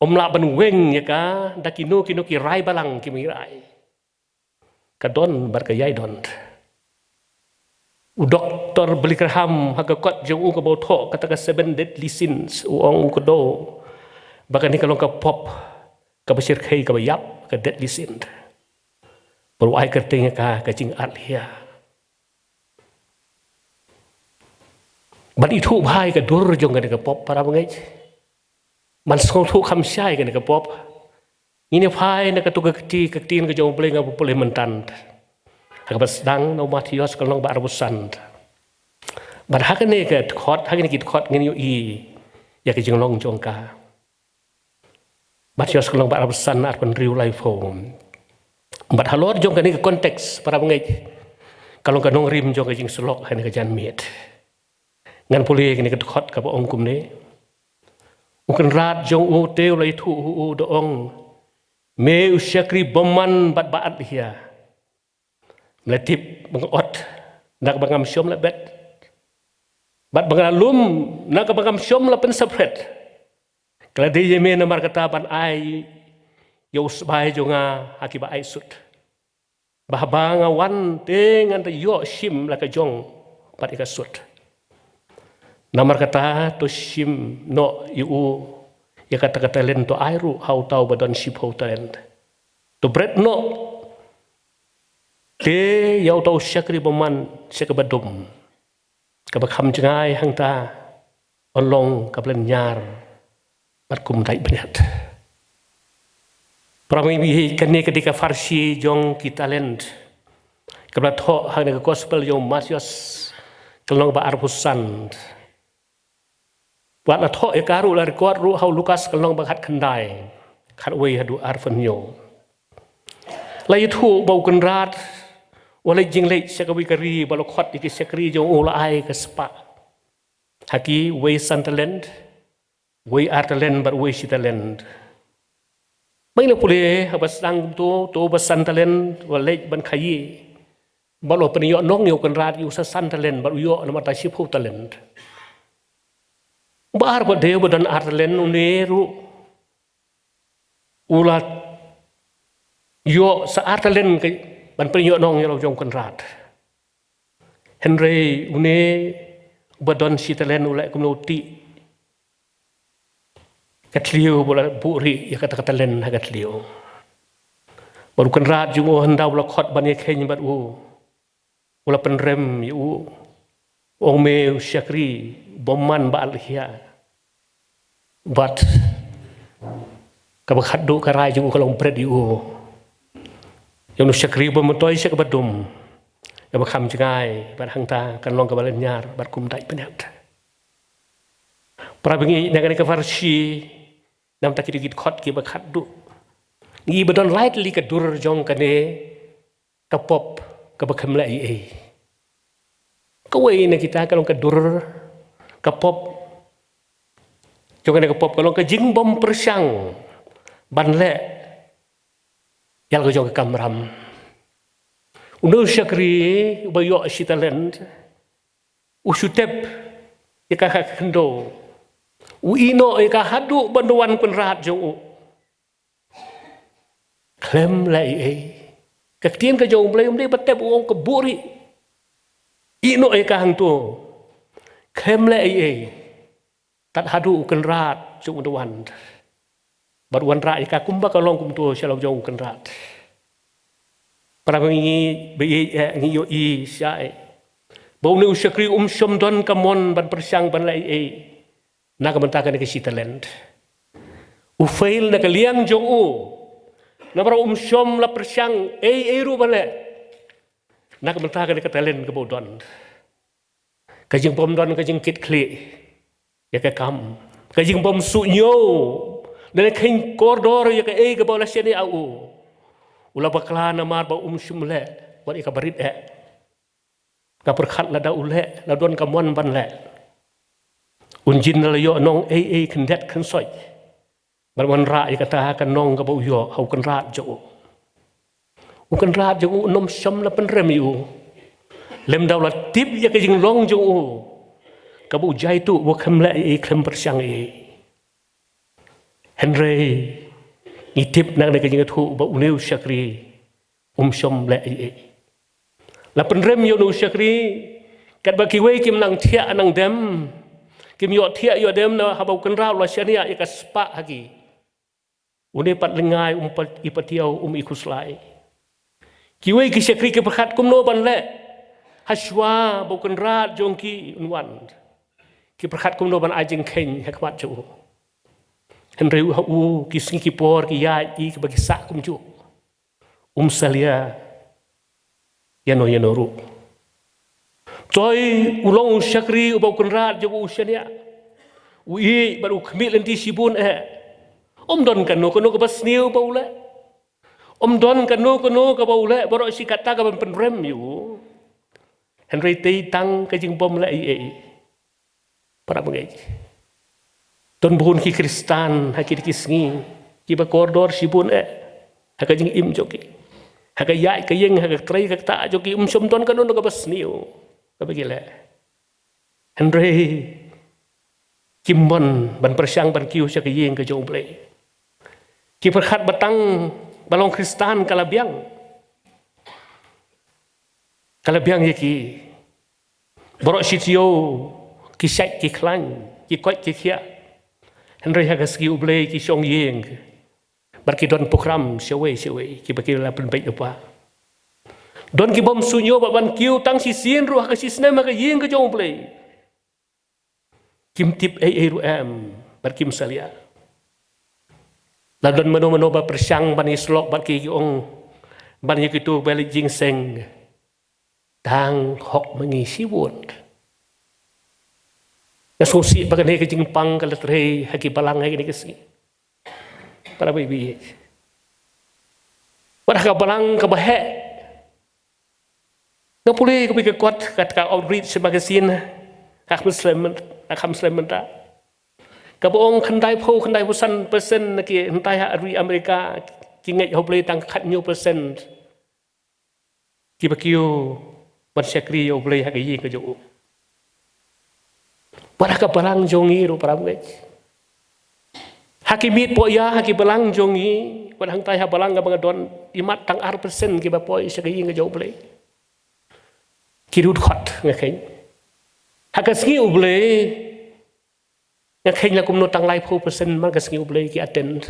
Ym lah ban weng ïa ka da kino kino ki rai balang ki mih rai. Ka don bad ka ïai don. U Doktor Billy Graham ha ka kot jong u kaba u thoh kata ka Seven Deadly Sins, u ong, u kdew ba kane ka long ka pop kaba shyrkhei kaba ïap, ka deadly sin. Bad u ai kyrteng ïa ka ka jingarlhia. Ban ithuh bha ïa ka dur jong kane ka pop, para bangeit. Ban sngewthuh kham shai ïa kane ka pop, ngin ïa phai na kato ka kti, ka ktien ka jong U Blei, nga pule mynta ha kaba sdang na u Mathaios ka lynnong ba arphew san. Bad ha kane ka dkhot, ha kane ki dkhot ngin ïohi ïa ka jinglong jong ka. Mathaios ka lynnong ba arphew san, arphew hynriew, laiphew. Bad halor jong kane ka konteks, para bangeit, ka long ka nongrim jong ka jingsyllok ha kane ka janmiet. Ngan pule kane ka dkhot kaba ong kumne: U kynrad jong u te u la ïathuh ha u da ong, me u shakri bymman bad ba-arlhia. Me la tip ba nga ot na kaba ngam shym la bet, bad ba nga la lum na kaba ngam shym la pynsaphriang. Ka la dei ïa me namar kata ban ai ïa u sbai jong nga ha kiba ai sut. Ba haba nga wan te ngan da ïoh shim la ka jong bad ïa ka sut. Namar kata to shim noh ïa u ïa kata ka talent, to ai ruh ha uta uba don shiphew talent. To bret noh te ïa uta u shakri bymman sha kaba dum. Kaba kham jngai hangta yn long kaba lynñiar bad kumta bniat. Para bangeit, kane ka dei ka pharshi jong ki talent kaba la thoh ha kane ka gospel jong u Mathaios ka lynnong ba arphew san. Wat la thoh ïa ka ruh, la record ruh ha u Lukas ka lynnong ba khatkhyndai, khatwei haduh arphew hynñiew. La ïathuh ba u kynrad u la leit jingleit sha kawei ka ri, ba la khot ïa ki shakri jong u, la ai ka spah ha ki, uwei san talent, uwei ar talent bad uwei shi talent. Ba ngi la pule ha kaba sdang kumto, to ba san talent u la leit ban khaïi bad u la pynïoh nong ïa u kynrad ïa u sa san talent bad u ïoh namar ta shiphew talent. Uba ar pat de, uba don ar talent, une ruh u la ïoh sa ar talent ka ban pynïoh nong ïa la u jong u kynrad. Hynrei une uba don shi talent u leh kumno? U tih ka thliew bad u la buhrieh ïa kata ka talent ha ka thliew. Bad u kynrad jong u hynda u la khot ban ïakheiñ bad u, u la pynrem ïa u, u ong, me u shakri bymman ba-arlhia. Bad kaba khatduh ka rai jong u ka long bret ïa u, ïa une u shakri bymman to sha kaba dum, kaba kham jngai, bad hangta kan long kaba lynñiar bad kumta bniat. Para bangeit, na kane ka pharshi, namar ta ki dei ki dkhot kiba khatduh, ngi ba don lai tylli ka dur jong kane ka pop kaba khlem leh ei ei. Kawei na kita ka long ka dur ka pop jong kane ka pop ka long ka jingbym pyrshang ban leh ïa la ka jong ka kamram. Une u shakri uba ïoh shi talent u shu tep ïa ka ha ka khyndew, u ïeh noh ïa ka haduh ban da wan u kynrad jong u. Khlem leh ei ei. Ka ktien ka jong U Blei um dei ba tep, u ong ka buhrieh. Ïeh noh ïa ka hangto. Khlem leh ei ei. Tad haduh u kynrad jong u da wan bad u wanrah ïa ka kumba ka long kumto sha la u jong u kynrad. Para bangeit, ba ïeit, eh, ngi ïohi shai ba une u shakri um shym don ka mon ban pyrshang ban leh ei ei na ka bynta kane ka shi talent. U fail na ka liang jong u. Namar um shym la pyrshang ei ei ruh ban leh. Na ka bynta kane ka talent kaba u don. Ka jingbym don ka jingkitkhlieh ïa ka kam, ka jingbym suhñiew, ne ka jingkordor ïa kaei kaba u la shaniah ïa u. U la bakla namar ba um shym leh wat ïa kaba rit eh. Ka pyrkhat lada u leh, la don ka mon ban leh, un jin la ïoh nongeiei khyndiat khynsoit ban wanrah ïa kata ka nong kaba u ïoh ha u kynrad jong u. U kynrad jong u um shym la pynrem ïa u. Lymda u la tip ïa ka jinglong jong u, kaba u jai tuh, ba u khlem leh ei, khlem pyrshang ei. Hynrei ngi tip na kane ka jingïathuh ba une u shakri um shym leh ei ei. La pynrem ïa une u shakri, katba kiwei kim nang thiah nang dem, kim ïoh thiah ïoh dem na haba u kynrad u la shaniah ïa ka spah ha ki. Une pat lyngngai, um pat i patiaw, um i khuslai. Kiwei ki shakri ki pyrkhat kumno ban leh hashwa ba u kynrad jong ki un wan. Ki pyrkhat kumno ban ai jingkheiñ ha khmat jong u. Hynrei ha u, ki sngi ki por ki ïaid ïa kiba ki sah kumjuh. Um salia ïano ïano ruh. Toi u long u shakri uba u kynrad jong u shaniah. U ïeit bad u khmih lynti shibun eh. Um don kano kano kaba sniew ba u leh. Um don kano kano kaba u leh baroh shi katta kaban pynrem ïa u. Hynrei tei tang ka jingbym leh ei ei. Para bangeit, don bun ki Khristan ha kine ki sngi kiba kordor shibun eh ha ka jingim jong ki, ha ka ïaid ka ïeng, ha ka trei ka ktah jong ki, um shym don kano kano kaba sniew kaba ki leh. Hynrei kim mon ban pyrshang ban kiew sha ka ïing ka jong U Blei. Ki pyrkhat ba tang ba long Khristan ka la biang, ka la biang ïa ki. Baroh shi taïew ki shait ki khlaiñ, ki koit ki khiah. Hynrei ha ka sngi U Blei ki shong ïing bad ki don program shawei shawei kiba ki la pynbeit lypa. Don kibym suhñiew bad ban kiew tang shisien ruh ha ka shi snem ha ka ïing ka jong U Blei. Kim tip ei ei ruh em bad kim salia. La don mano mano ba pyrshang ban ïasyllok bad ki, ki ong ban ïa kito ba leit jingïaseng, dang hok ma ngi shibun. Nga sngewsih ba kane ka jingpang ka la trei ha ki balang ha kine ki sngi. Para bangeit, wat ha ka balang kaba heh. Nga pule kawei ka kot kat ka Outreach Magazine, ka kham slem, ka kham slem mynta. Kaba ong khyndaiphew, khyndaiphew san percent na ki hyntai ha ri Amerika ki ngeit ha U Blei, tang khathynñiew percent kiba kiew ban shakri ïa U Blei ha ka ïing ka jong u. Wat ha ka balang jong ngi ruh para bangeit, ha ki miet pohïa, ha ki balang jong ngi, wat hangtai ha balang kaba nga don, imat tang ar percent kiba poi sha ka ïing ka jong U Blei. Ki dud khot nga kheiñ. Ha ka sngi U Blei nga kheiñ la kumno tang laiphew percent man ka sngi U Blei ki attend.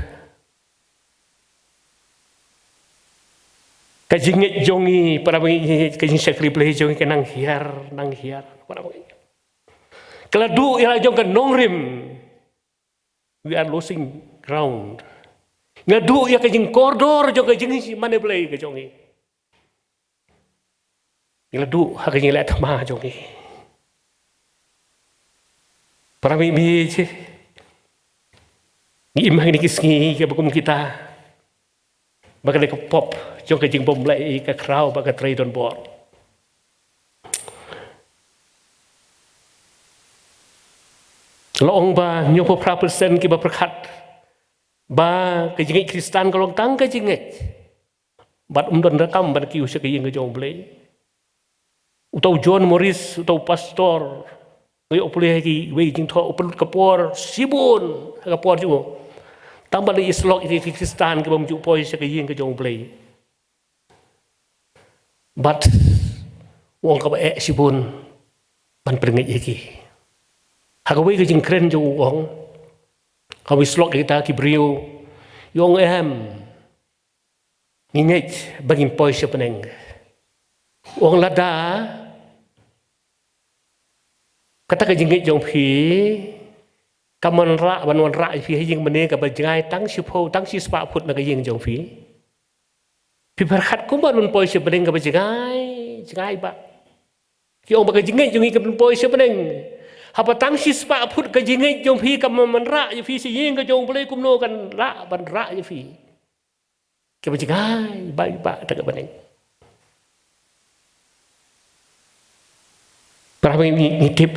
Ka jingngeit jong ngi para bangeit, ka jingshakri Blei jong ngi ka nang hiar, nang hiar para bangeit. Ka la duh ïa la jong ka nongrim. We are losing ground. Nga duh ïa ka jingkordor jong ka jingmane Blei ka jong ngi. Ngi la duh ha ka jingleh thma jong ngi. Para bangeit, ngi im ha kine ki sngi kaba kum kita. Ba kane ka pop jong ka jingbymleh ka khraw ba ka trei donbor. La ong ba hynñiewphew phra percent kiba pyrkhat ba ka jingngeit Khristan ka long tang ka jingngeit. Bad um don ruh kam ban kiew sha ka ïing ka jong U Blei. Uta u John Morris, uta u pastor, nga ïoh pule ha kiwei ki jingthoh, u pynlut ka por shibun ha ka por jong u tang ban ïasyllok ïa ki Khristan kibym ju poi sha ka ïing ka jong U Blei. Bad u ong kaba eh shibun ban pynngeit ïa ki. Ha kawei ka jingkren jong u, u ong, haba u ïasyllok ïa kita ki briew, u ong em, ngi ngeit ba ngin poi sha bneng. U ong lada kata ka jingngeit jong phi kam wanrah, ban wanrah ïa phi ha ïing mane kaba jngai tang shiphew, tang shispah phut na ka ïing jong phi, phi pyrkhat kumno ban poi sha bneng kaba jngai jngai ba. Ki ong ba ka jingngeit jong ngi kan poi sha bneng. Haba tang shispah phut ka jingngeit jong phi kam wanrah ïa phi sha ïing ka jong U Blei, kumno kan lah ban rah ïa phi? Kiba jngai ba, ba, da ka bneng. Para bangeit, ngi, ngi tip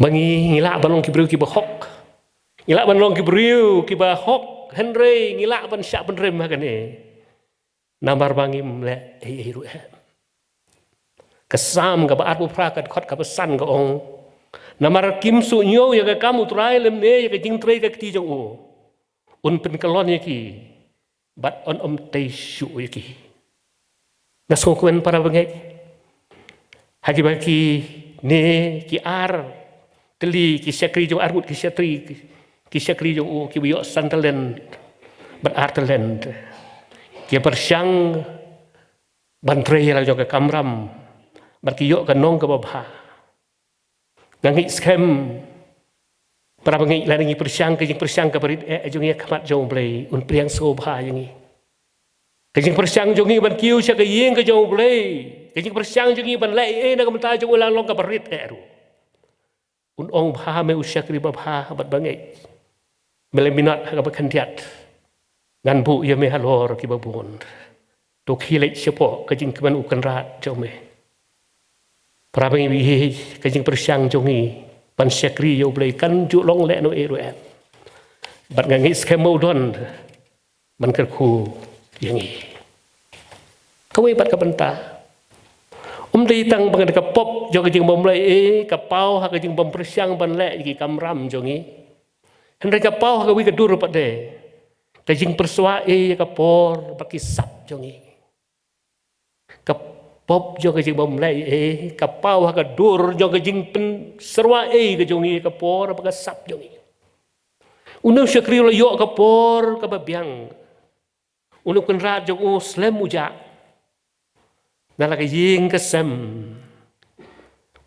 ba ngi, ngi lah ban long ki briew kiba hok. Ngi lah ban long ki briew kiba hok, hynrei ngi lah ban shah pynrem ha kane. Namar ba ngim leh ei ei ruh eh. Ka Salm kaba arphew phra, ka dkhot kaba san ka ong: Namar kim shu ñiew ïa ka kam U Trai lymne ïa ka jingtrei ka kti jong u, un pynkyllon ïa ki bad un ym tei shuh ïa ki. Nga sngewkmen, para bangeit, ha kiba kine ki ar tylli ki shakri jong, arngut ki shakri, ki shakri jong u, kiba ïoh san talent bad ar talent, ki pyrshang ban trei ïa la jong ka kamram bad ki ïoh ka nong kaba bha. Nga ngeit skhem, para bangeit, lada ngi pyrshang ka jingpyrshang kaba rit eh jong ngi ha khmat jong U Blei, un pdiang sngewbha ïa ngi. Ka jingpyrshang jong ngi ban kiew sha ka ïing ka jong U Blei, ka jingpyrshang jong ngi ban leh ei ei na ka bynta jong u, la long kaba rit eh ruh, un ong bha me, u shakri babha bad bangeit. Me la minot ha kaba khyndiat, ngan buh ïa me halor kiba bun. To khie leit shapoh ka jingkmen U Kynrad jong me. Para bangeit, ka jingpyrshang jong ngi ban shakri ïa U Blei kan ju long lehnohei ruh em. Bad nga ngeit skhem ba u don ban kyrkhu ïa ngi. Kawei pat ka bynta, ym dei tang ba ngi da ka pop jong ka jingbymleh ei ei, ka paw ha ka jingbym pyrshang ban leh ïa ki kamram jong ngi, hynrei ka paw ha kawei ka dur pat de, ka jingpynsyrwa ei ïa ka por bad ki sap jong ngi. Ka pop jong ka jingbymleh ei ei, ka paw ha ka dur jong ka jingpynsyrwa ei ka jong ngi ïa ka por bad ka sap jong ngi. Une u shakri u la ïoh ka por kaba biang. Une u kynrad jong u slem u jah na la ka ïing ka sem,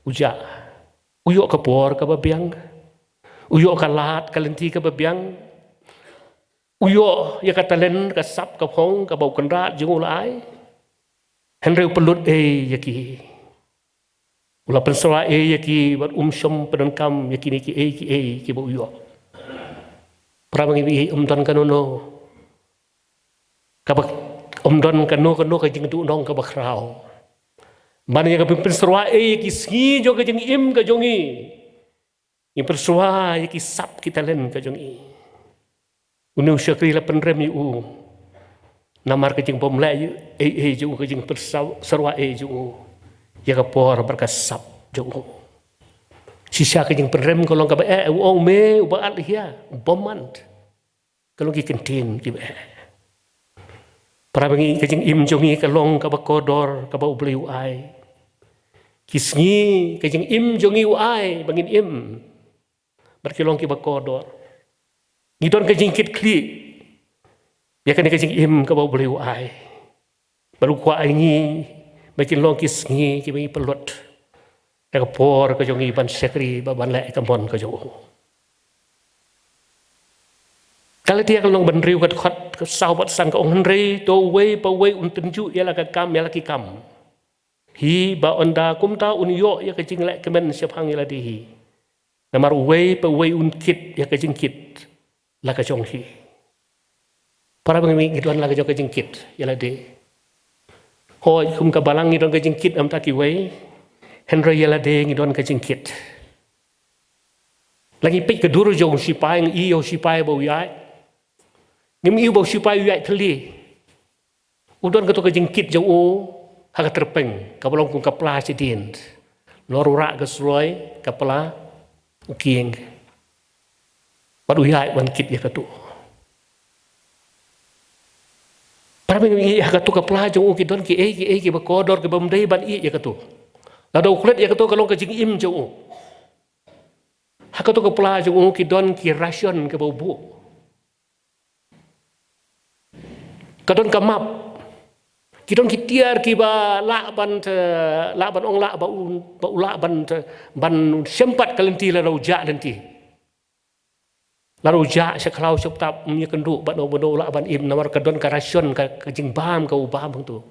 u jah. U ïoh ka por kaba biang, u ïoh ka lad ka lynti kaba biang, u ïoh ïa ka talent, ka sap ka phong kaba u kynrad jong u la ai. Hynrei u pynlut ei ïa ki, u la pynsyrwa ei ïa ki bad um shym pyndonkam ïa kine kiei kiei kiba u ïoh. Para bangeit, ym don kano kano kaba, ym don kano kano ka jingduhnong kaba khraw ban ïa ka pynsyrwa ei ïa ki sngi jong ka jingim ka jong ngi. Ngi pynsyrwa ïa ki sap ki talent ka jong ngi. Une u shakri la pynrem ïa u namar ka jingbymleh ei ei jong u, ka jingpynsyrwa ei jong u ïa ka por bad ka sap jong u. Shisha ka jingpynrem ka long kaba eh, u ong, me uba at lehia, bymman. Ka long ki kyntien kiba eh. Para bangeit, ka jingim jong ngi ka long kaba kordor kaba U Blei u ai. Ki sngi ka jingim jong ngi u ai ba ngin im, bad ki long kiba kordor. Ngi don ka jingkitkhlieh ïa kane ka jingim kaba U Blei u ai. Bad u kwah ïa ngi ba kin long ki sngi kiba ngi pynlut da ka por ka jong ngi ban shakri bad ban leh ïa ka mon ka jong u. Galatia ka lynnong ba hynriew, ka dkhot ka saw bad san ka ong: Hynrei to uwei pa uwei un tynjuh ïa la ka kam, ïa la ki kam hi, ba ynda kumta un ïoh ïa ka jinglehkmen shaphang ïa lade hi. Namar uwei pa uwei un kit ïa ka jingkit la ka jong hi. Para bangeit, ngi don la ka jong ka jingkit ïa lade. Hooid, kum ka balang ngi don ka jingkit namar kiwei, hynrei ïa lade ngi don ka jingkit. La ngi peit ka dur jong u shipai, ngi ïohi u shipai ba u ïaid. Ngim ïohi ba u shipai u ïaid thylli. U don kato ka jingkit jong u ha ka tyrpeng kaba long kum ka pla shadien. Nalor u rah ka suroi, ka pla, u kieng. Bad u ïaid ban kit ïa kato. Para bangeit, ha kato ka pla jong u ki don kiei kiei kiba kordor kiba ym dei ban ïeh ïa kato. Lada u klet ïa kato ka long ka jingim jong u. Ha kato ka pla jong u ki don ki ration kaba u buh. Ka don ka map. Ki don ki tiar kiba lah ban te, lah ban ong lah ba u, ba u lah ban te, ban shempat ka lynti lada u jah lynti. Lada u jah sha khlaw sha btap, ym ïakynduh bad no bad no u lah ban im namar ka don ka ration, ka, ka jingbam kaba u bam hangto.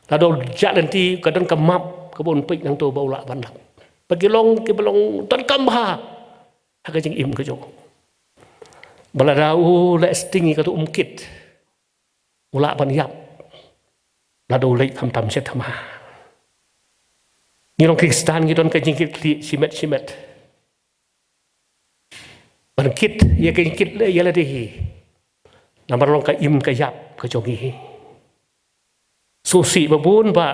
Lada u jah lynti ka don ka map kaba un peit nangto ba u lah ban lap. Ba ki long kiba long donkam bha ha ka jingim ka jong u. Ba lada u leh sting ïa kato um kit, u lah ban ïap. Lada u leit khamtam sha thma. Ngi long Khristan ngi don ka jingkitkhlieh shimet shimet. Ban kit ïa ka jingkit ïa lade hi. Namar long ka im ka ïap ka jong ngi. Sngewsih ba bun ba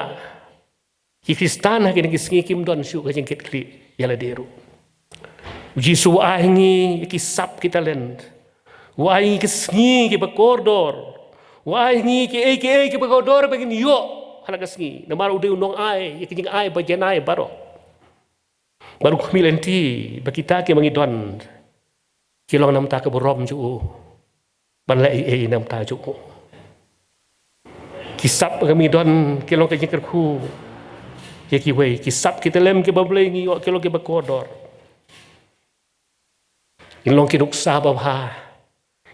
ki Khristan ha kine ki sngi kim don shuh ka jingkitkhlieh ïa lade ruh. U Jisu u ai ngi ïa ki sap ki talent. U ai ngi ki sngi kiba kordor. U ai ngi kiei kiei kiba kordor ba ngin ïoh ha la ka sngi. Namar u dei u nongai ïa ki jingai ba janai baroh. Bad u khmih lynti ba kita kiba ngi don ki long na ka bynta ka burom jong u. Ban leh ei ei na ka bynta jong u. Ki sap kiba ngi don ki long ka jingkyrkhu ïa kiwei. Ki sap ki talent kiba U Blei ngi ïoh ki long kiba kordor. Ngin long ki nuksa babha.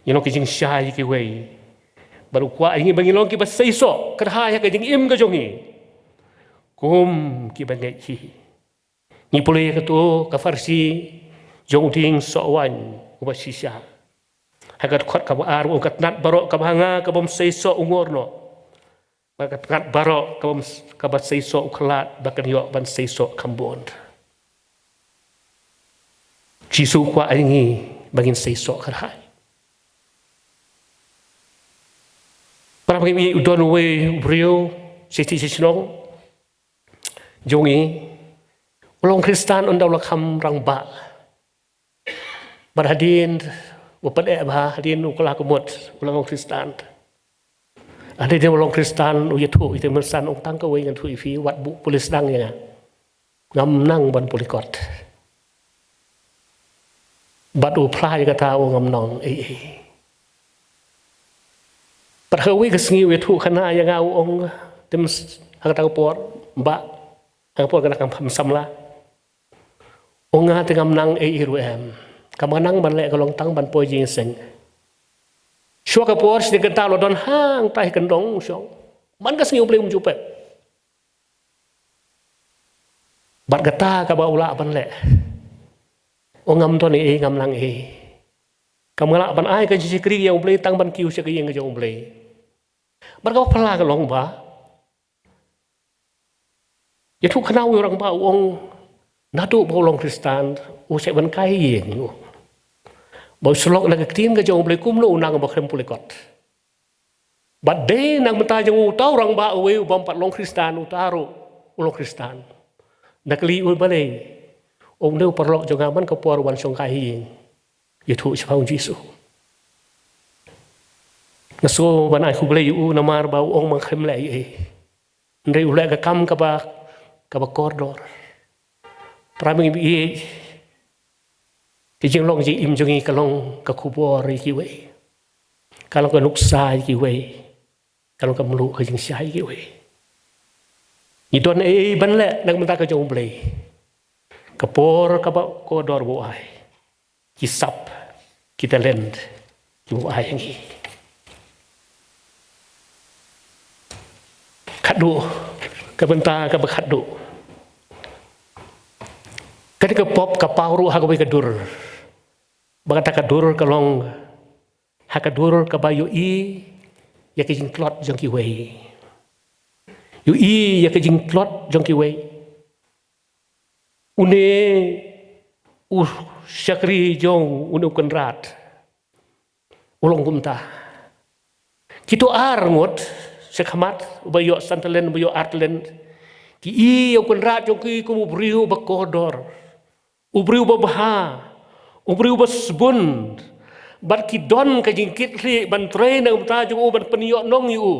Ngin long ki jingshai ïa kiwei. Bad u kwah ïa ngi ba ngin long kiba seisoh kyrhai ha ka jingim ka jong ngi. Kum kiba ngeit hi. Ngi pule ïa kato ka pharshi jong u dieng soh waiñ uba shisha. Ha ka dkhot kaba ar u ong, ka tnat baroh kaba ha nga ka bym seisoh u ngor noh. Bad ka tnat baroh kaba, kaba seisoh u khlad ba kan ïoh ban seisoh kham bun. Jisu u kwah ïa ngi ba ngin seisoh kyrhai. Para bangeit, u don uwei u briew sha shnong jong ngi. U long Khristan, un da u la kham rangbah. Bad hadien u pat eh bha, hadien u kylla ka mut u la long Khristan. Hadien u long Khristan u ïathuh ïa te mynsan, ong tang kawei ngan ïathuh ïa phi, wat buh pule sdang ïa nga. Ngam nang ban pule kot. Bad u phla ïa kata, u ngam nang ei ei. Bad ha kawei ka sngi u ïathuh khana ïa nga, u ong, te myn-, ha kata ka por, bah, ha ka por ka dang kham samla. Ong nga te ngam nang ei ei ruh em. Kaba nga nang ban leh ka long tang ban poi jingïaseng. Shuwa ka por shi kynta la don hangta hi kyndong shong. Man ka sngi U Blei um ju pep. Bad kata kaba u lah ban leh. Ong ngam don ei ei, ngam nang ei ei. Kam nga lah ban ai ka jingshakri ïa U Blei tang ban kiew sha ka ïing ka jong U Blei. Bad kaba phylla ka long ba ïathuh khana u ïa u rangbah, u ong naduh ba u long Khristan u shait ban kai ïing u. Ba u sylloh na ka ktien ka jong U Blei kumno u nang ba khlem pule kot. Bad dei na ka bynta jong uta u rangbah uwei u bym pat long Khristan, uta ruh u long Khristan. Na ka liang u balei? Ong une u paralok jong nga man ka por u wan shong kai ha ïing, ïathuh shaphang u Jisu. Nga sngew ban ai khublei ïa u namar ba u ong ma nga khlem leh ei ei. Hynrei u leh ka kam kaba, kaba kordor. Para bangeit, ka jinglong jingim jong ngi ka long ka khubor ïa kiwei. Ka long ka nuksa ïa kiwei. Ka long ka mluh ka jingshai ïa kiwei. Ngi don ei ei ban leh na ka bynta ka jong U Blei. Ka por kaba kordor ba u ai. Ki sap, ki talent kiba u ai ïa ngi. Khatduh, ka bynta kaba khatduh. Kane ka pop ka paw ruh ha kawei ka dur. Ba kata ka dur ka long ha ka dur kaba ïohi ïa ka jingtlot jong kiwei. Ïohi ïa ka jingtlot jong kiwei. Une u shakri jong une u kynrad u long kumta. Kito ar ngut shakhmat, uba ïoh san talent, uba ïoh ar talent, ki i ïa u kynrad jong ki kum u briew uba kordor, u briew uba bha, u briew uba sbun. Bad ki don ka jingkitkhlieh ban trei na ka bynta jong u, ban pynïohnong ïa u,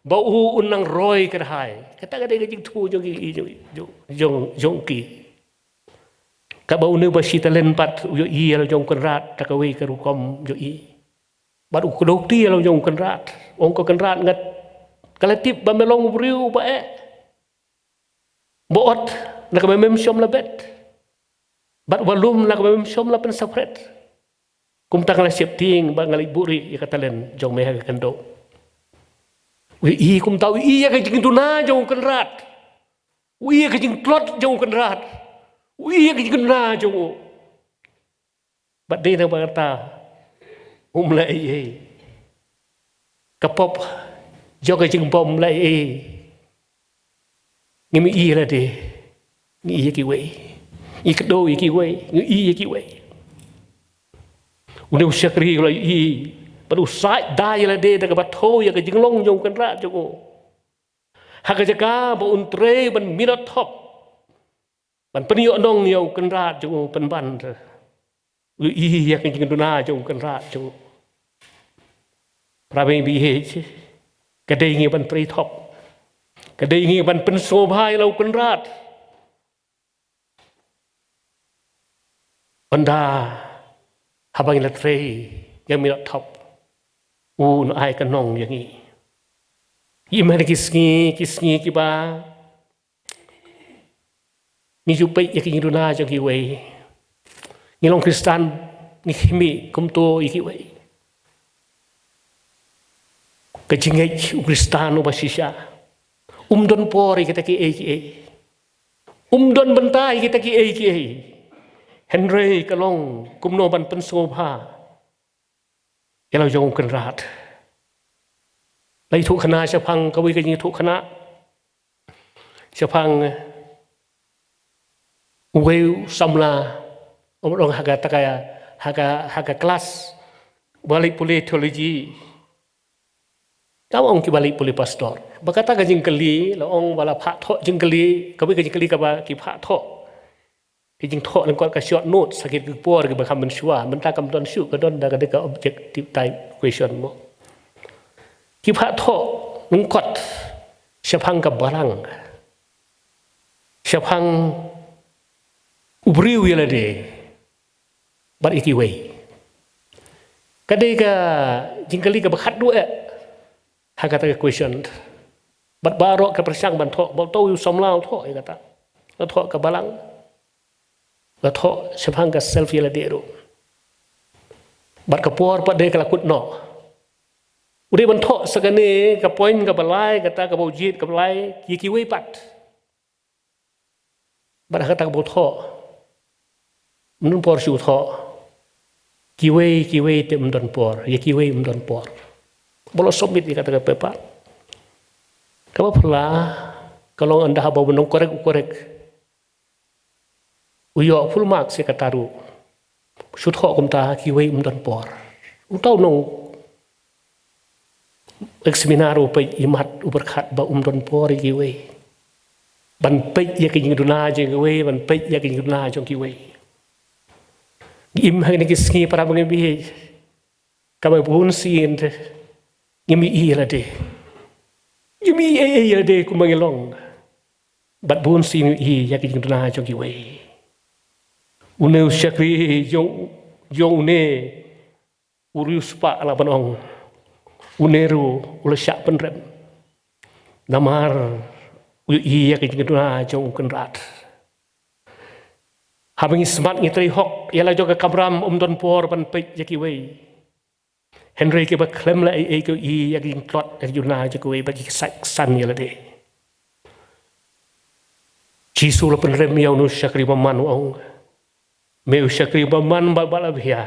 ba u un nang roi kyrhai. Kata ka dei ka jingthoh jong ki, jong, jong, jong, jong ki. Kaba une uba shi talent pat u ïohi ïa la jong u kynrad da kawei ka rukom ïohi. Bad u kdew kti ïa la jong u kynrad. Ong ko kynrad, nga, ka la tip ba me long u briew uba eh, ba ot na kaba mem shym la bet. Bad uba lum na kaba mem shym la pynsaphriang. Kumta nga la sheptieng bad nga la buhrieh ïa ka talent jong me ha ka khyndew. U ïohi kumta, u ïohi ïa ka jingduna jong u Kynrad. U ïohi ïa ka jingtlot jong u Kynrad. U ïohi ïa ka jingduna jong u. Bad dei na kata um leh ei ei. Ka pop jong ka jingbym leh ei ei. Ngim ïohi ïa lade. Ngi ïohi ïa kiwei. Ngi kdew ïa kiwei. Ngi ïohi ïa kiwei. Une u shakri u la ïohi bad u said da ïa lade da kaba thew ïa ka jinglong jong u Kynrad jong u. Ha ka jaka ba un trei ban minot thop, ban pynïoh nong ïa u Kynrad jong u pynban te. U ïohi ïa ka jingduna jong u Kynrad jong u. Para bangeit, ka dei ngi ban trei thop. Ka dei ngi ban pynsngewbha ïa la u Kynrad. Ynda haba ngi la trei, ngi minot thop, un ai ka nong ïa ngi. Im ha kine ki sngi, ki sngi kiba ngi ju peit ïa ki jingduna jong kiwei. Ngi long Khristan, ngi khmih kumto ïa kiwei. Ka jingngeit u Khristan uba shisha um don por ïa kita kiei kiei. Um don bynta ïa kita kiei kiei. Hynrei ka long kumno ban pynsngewbha ïa la u jong u Kynrad. La ïathuh khana shaphang kawei ka jingïathuh khana shaphang uwei u samla, um, ong ha kata ka, ha ka, ha ka klas ba leit pule theology. Tang ong kiba leit pule pastor. Ba kata ka jingkylli, la ong ba la phah thoh jingkylli, kawei ka jingkylli kaba ki phah thoh. Ki jingthoh lyngkot ka short notes, ha ki por kiba kham mynshuwa, mynta kam don shuh, ka don da ka dei ka objective type question mo. Ki phah thoh lyngkot shaphang ka balang, shaphang u briew ïa lade bad ïa kiwei. Ka dei ka jingkylli kaba khatduh eh ha kata ka question. Bad baroh ka pyrshang ban thoh, ba uto u samla u thoh ïa kata. La thoh ka balang. La thoh shaphang ka self ïa lade ruh. Bad ka por pat dei ka la kut noh. U dei ban thoh sa kane ka point kaba lai, kata kaba u jied kaba lai, ïa kiwei pat. Bad ha kata kaba u thoh, ym don por shuh u thoh. Kiwei, kiwei te ym don por, ïa kiwei ym don por. Ba la submit ïa kata ka paper. Kaba phylla ka long ynda haba u nongkorek u korek, u ïoh full marks ïa kata ruh. Shu thoh kumta, kiwei ym don por. Uta u nong examiner u peit imat u pyrkhat ba um don por ïa kiwei. Ban peit ïa ki jingduna jong kiwei, ban peit ïa ki jingduna jong kiwei. Im ha kine ki sngi para bangeit, kaba bun sien te ngim ïohi ïa lade. Ngim ïohi ei ei ïa lade kumba ngi long. Bad bun sien ngi ïohi ïa ki jingduna jong kiwei. Une u shakri jong, jong une u riewspah lah ban ong. Une ruh u la shah pynrem. Namar u ïohi ïa ki jingduna jong u Kynrad. Haba ngi smat ngi trei hok ïa la jong ka kamram um don por ban peit ïa kiwei. Hynrei kiba khlem leh ei ei ki ïohi ïa ki jingtlot ïa ki jingduna jong kiwei bad ki ksan ïa lade. Jisu u la pynrem ïa une u shakri bymman u ong, me u shakri bymman bad ba la bha.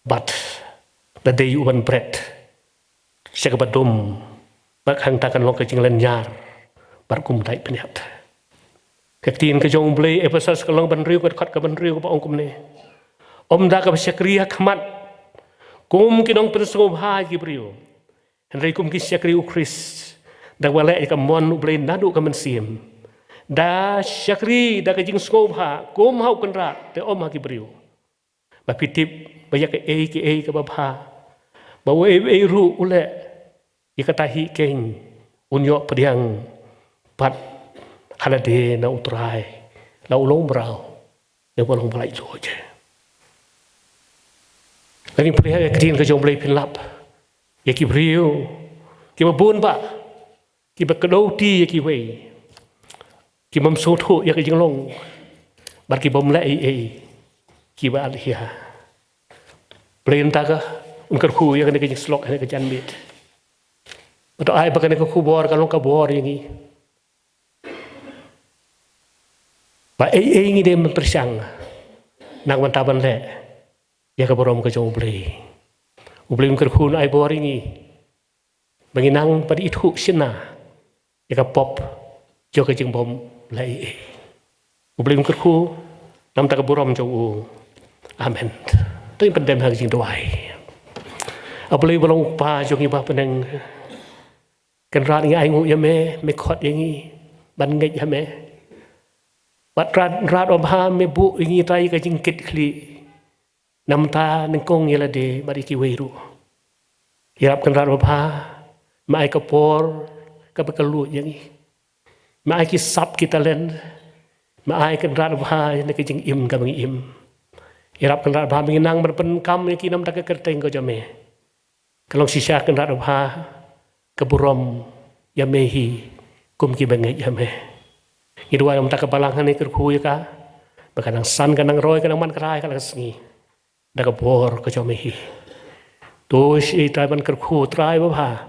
Bad la dei u ban bret sha kaba dum, bad hangta kan long ka jinglynñiar bad kum dei pynïap. Ka ktien ka jong U Blei, Ephesos ka lynnong ba hynriew ka dkhot kaba hynriew kaba ong kumne. Ym da kaba shakri ha khmat kum ki nongpynsngewbha ïa ki briew, hynrei kum ki shakri U Khrist, da kaba leh ïa ka mon U Blei naduh ka mynsiem. Da shakri da ka jingsngewbha kum ha u Kynrad, te ym ha ki briew. Ba phi tip ba ïa kaei kaei kaba bha, ba uei uei ruh u leh ïa kata hi keiñ, un ïoh pdiang pat ha lade na U Trai, la u long mraw, ne ba long ba laitluid. Lada ngin pule ha ka ktien ka jong U Blei phin lap ïa ki briew kiba bun bah, kiba kdew kti ïa kiwei, ki bym sngewthuh ïa ka jinglong, bad ki bym leh ei ei, kiba alhia. Balei mynta ka un kyrkhu ïa kane ka jingsyllok, kane ka janmiet? To ai ba kane ka khubor ka long ka bor ïa ngi. Ba ei ei ngi dei ban pyrshang na ka bynta ban leh ïa ka burom ka jong U Blei. U Blei un kyrkhu un ai bor ïa ngi ba ngin nang ban ithuh shynna ïa ka pop jong ka jingbym leh ei ei. U Blei un kyrkhu namar ka burom jong u. Amen. To ngin pyndem ha ka jingduwai. A Blei ba long U Kpa jong ngi ba ha bneng, Kynrad ngi ainguh ïa me, me khot ïa ngi ban ngeit ha me. Bad Kynrad, Kynrad babha, me buh ïa ngi Trai ïa ka jingkitkhlieh na ka bynta nyngkong ïa lade bad ïa kiwei ruh. Ïarap Kynrad babha, me ai ka por kaba kylluid ïa ngi. Me ai ki sap ki talent, me ai Kynrad babha ïa ka jingim kaba ngi im. Ïarap Kynrad babha, ba ngin nang ban pyndonkam ïa ki na ka bynta ka kyrteng ka jong me. Ka long shisha Kynrad babha, ka burom ïa me hi kum ki bangeit ïa me. Ngi duwai na ka bynta ka balang hangne, kyrkhu ïa ka ba kan nang san, kan nang roi, kan nang man kata ka la ka sngi da ka bor ka jong me hi. To shi Trai ban kyrkhu Trai babha,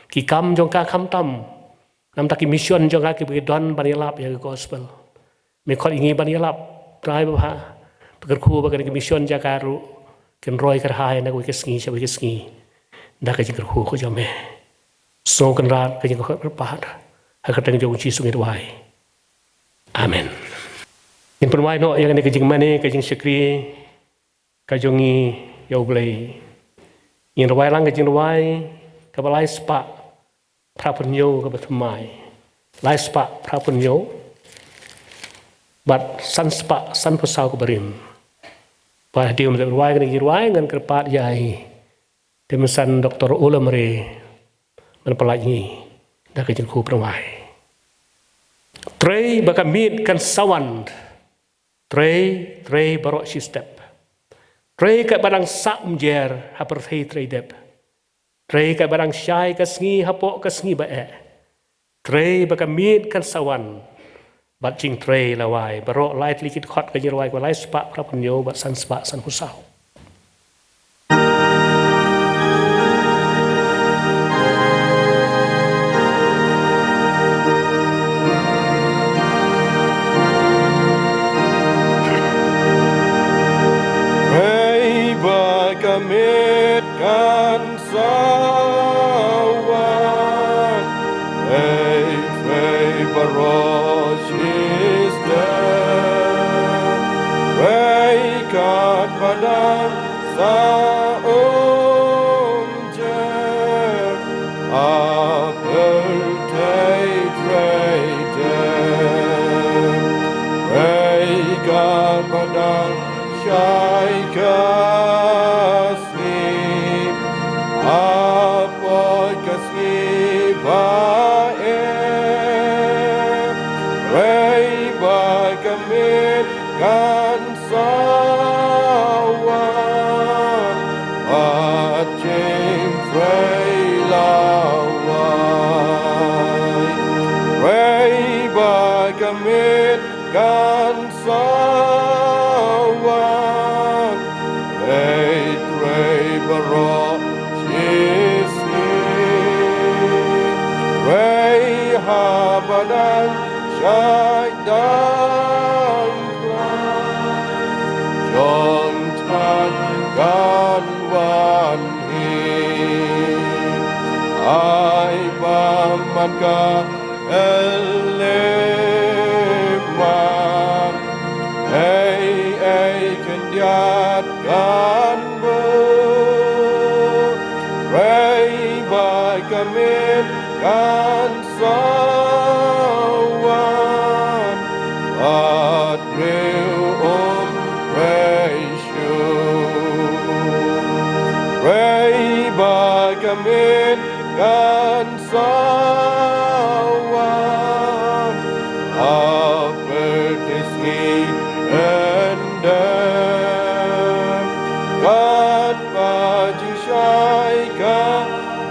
ki kam jong ka khamtam na ka bynta ki mission jong ka kiba ki don ban ïalap ïa ka gospel. Me khot ïa ngi ban ïalap Trai babha, ba kyrkhu ba kane ka mission jong ka ruh kan roi kyrhai na kawei ka sngi sha kawei ka sngi da ka jingkyrkhu ka jong me. Sngew Kynrad ka jingkhot kyrpad, ha ka kyrteng jong U Jisu ngi duwai. Amen. Ngin pynwai noh ïa kane ka jingmane, ka jingshakri ka jong ngi ïa U Blei. Ngin rwai lang ka jingrwai kaba lai spah phra phew hynñiew kaba thymmai. Lai spah phra phew hynñiew bad san spah san phew saw kaba rim. Bad hadien ba ngi rwai kane ka jingrwai, ngan kyrpad ïa i Dame San Doktor Ulamare ban pyllait ïa ngi da ka jingkyrkhu pynrwai. Trei ba ka miet kan sa wan. Trei, trei baroh shi step. Trei katba dang sah umjer ha pyrthei trei dep. Trei katba dang shai ka sngi hapoh ka sngi ba eh. Trei ba ka miet kan sa wan bad jingtrei la wai. Baroh lai tylli ki dkhot ka jingrwai kaba lai spah phra phew hynñiew bad san spah san phew saw. Trei ba ka miet kan sa wan, ei, trei baroh shi step, trei katba dang sah umjer ha pyrthei trei dep, trei katba dang shai ka sngi hapoh ka sngi ba eh. Trei ba ka miet kan sa wan, bad jingtrei la wai. Trei ba ka miet kan sa wan, ei, trei baroh shi sngi. Trei haba dang shai dang khlaiñ, jong than kan wan hi. Ai ba man ka khyllipmat, ei ei khyndiat kan buh. Trei ba ka miet kan sa wan, bad briew um trei shuh. Trei ba ka miet kan sa wan ha pyrthei sngi hynrei, katba jingshai ka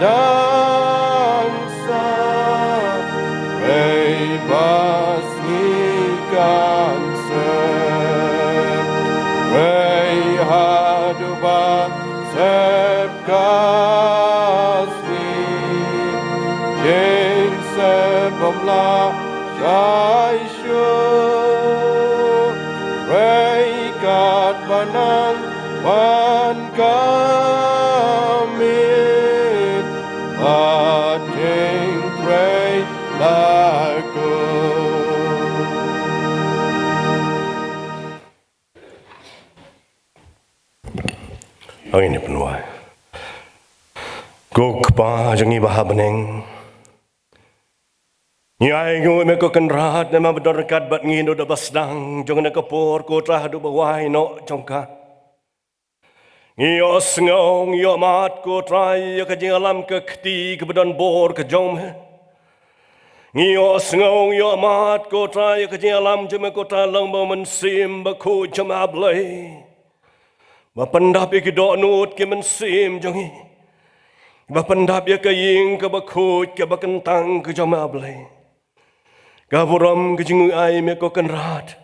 dang sah, trei ba sngi kan sep, trei haduh ba sep ka sngi. Aisha, Rai Kat Banan, Wan Kamit, Ating Rai Lako. Hangin ïa pynwai. Ko Kpa jong ngi ba ha bneng, ngi ai nguh ïa me ko Kynrad namar ba don ryngkat bad ngi naduh ba sdang jong kane ka por ko Trai haduh ba wai noh jong ka. Ngi ïohsngew, ngi ïohmad ko Trai ïa ka jingïalam ka kti kaba don bor ka jong me. Ngi ïohsngew, ngi ïohmad ko Trai ïa ka jingïalam jong me ko Trai lyngba u Mynsiem Bakhuid jong me A Blei, ba pyndap ïa ki dohnud ki mynsiem jong ngi, ba pyndap ïa ka ïing kaba khuid kaba kyntang ka jong me A Blei. Ka burom ka jingïohi ïa me ko Kynrad.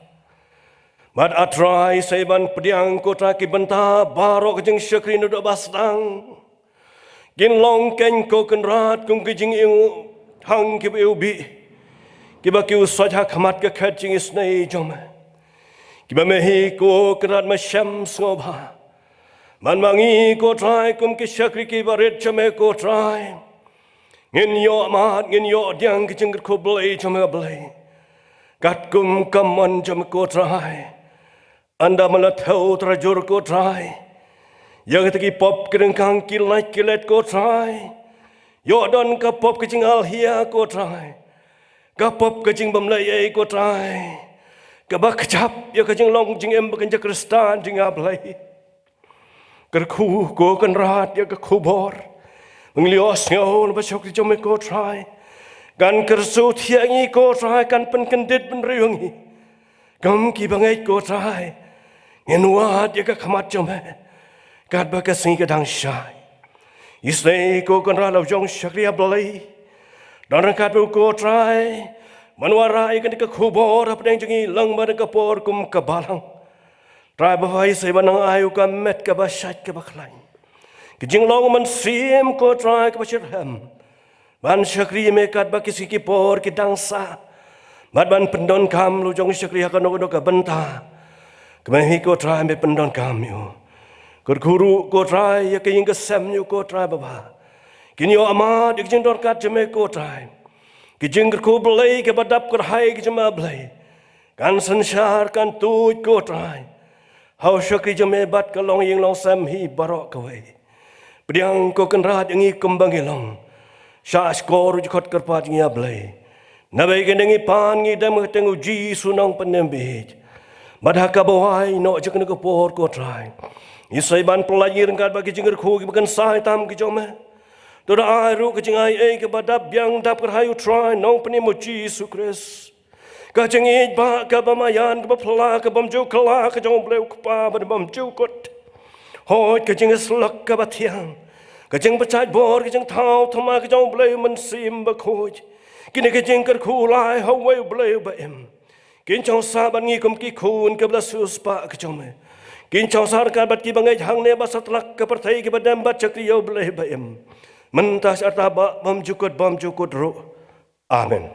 Bad A Trai, sa ïa ban pdiang ko Trai ki bynta baroh ka jingshakri naduh ba sdang. Kin long keiñ ko Kynrad kum ki jingïohi hang kiba ïohi, kiba ki u soi ha khmat ka khet jingisynei jong me, kiba me hi ko Kynrad me shem sngewbha. Bad ma ngi ko Trai kum ki shakri kiba rit jong me ko Trai, ngin ïohmad, ngin ïoh pdiang ki jingkyrkhu Blei jong me Blei. Katkum ka mon jong me ko Trai, ynda me la thew trajur ko Trai ïa kita ki pop ki ryngkang ki lait ki lait ko Trai, ïoh don ka pop ka jingalhia ko Trai, ka pop ka jingbymlei ei ko Trai, kaba kjap ïa ka jinglong jingim ba kynja Khristan jong ngi A Blei. Kyrkhu ko Kynrad ïa ka khubor ba ngi la ïohsngew lyngba shakri jong me ko Trai, kan kyrsut ïa ngi ko Trai, kan pynkyndit bynriew ïa ngi. Kum kiba ngeit ko Trai, ngin wad ïa ka khmat jong me katba ka sngi ka dang shai. Isynei ko Kynrad la u jong shakri A Blei, don ryngkat bad u ko Trai ban wanrah ïa kane ka khubor hapdeng jong ngi lyngba kane ka por kum ka balang. Trai Baba, sa ïa ban nang ai u ka met kaba shait kaba khlaiñ, ka jinglong mynsiem ko Trai kaba shitrhem, ban shakri ïa me katba ki sngi ki por ki dang sah, bad ban pyndonkam la u jong shakri ha kano kano ka bynta kaba me hi ko Trai me pyndonkam ïa u. Kyrkhu ruh ko Trai ïa ka ïing ka sem ïa u ko Trai Baba, kin ïohmad ïa ka jingdonkam jong me ko Trai. Ka jingkyrkhu Blei kaba dap kyrhai ka jong me A Blei kan synshar kan tuid ko Trai ha u shakri jong me bad ka longïing longsem hi baroh kawei. Pdiang ko Kynrad ïa ngi kumba ngi long, shah shkor u jingkhot kyrpad jong ngi A Blei. Naba ïa kane ngi pan ngi dem ha ka kyrteng u Jisu u nongpynim ba ïeit. Bad ha kaba wai noh jong kane ka por ko Trai, sa ïa ban pyllait ïa ngi ryngkat bad ki jingkyrkhu kiba kynsai tam ki jong me. To da ai ruh ka jingai ei kaba dap biang dap kyrhai u Trai nongpynim u Jisu Khrist. Ka jingïeit ba kaba maïan kaba phylla ka bym ju kylla ka jong u Blei u Kpa ba bym ju kut. Hooid ka jingïasyllok kaba thiang, ka jingpynshait bor, ka jingthaw thymmai ka jong u Blei u Mynsiem Bakhuid. Kine ki jingkyrkhu lai ha uwei u Blei uba im, kin shong sah bad ngi kum ki khun kiba la siewspah ka jong me. Kin shong sah ryngkat bad kiba ngeit hangne bad satlak ka pyrthei kiba dem bad shakri ïa u Blei ba im, mynta sha arta ba bym ju kut bym ju kut ruh. Amen.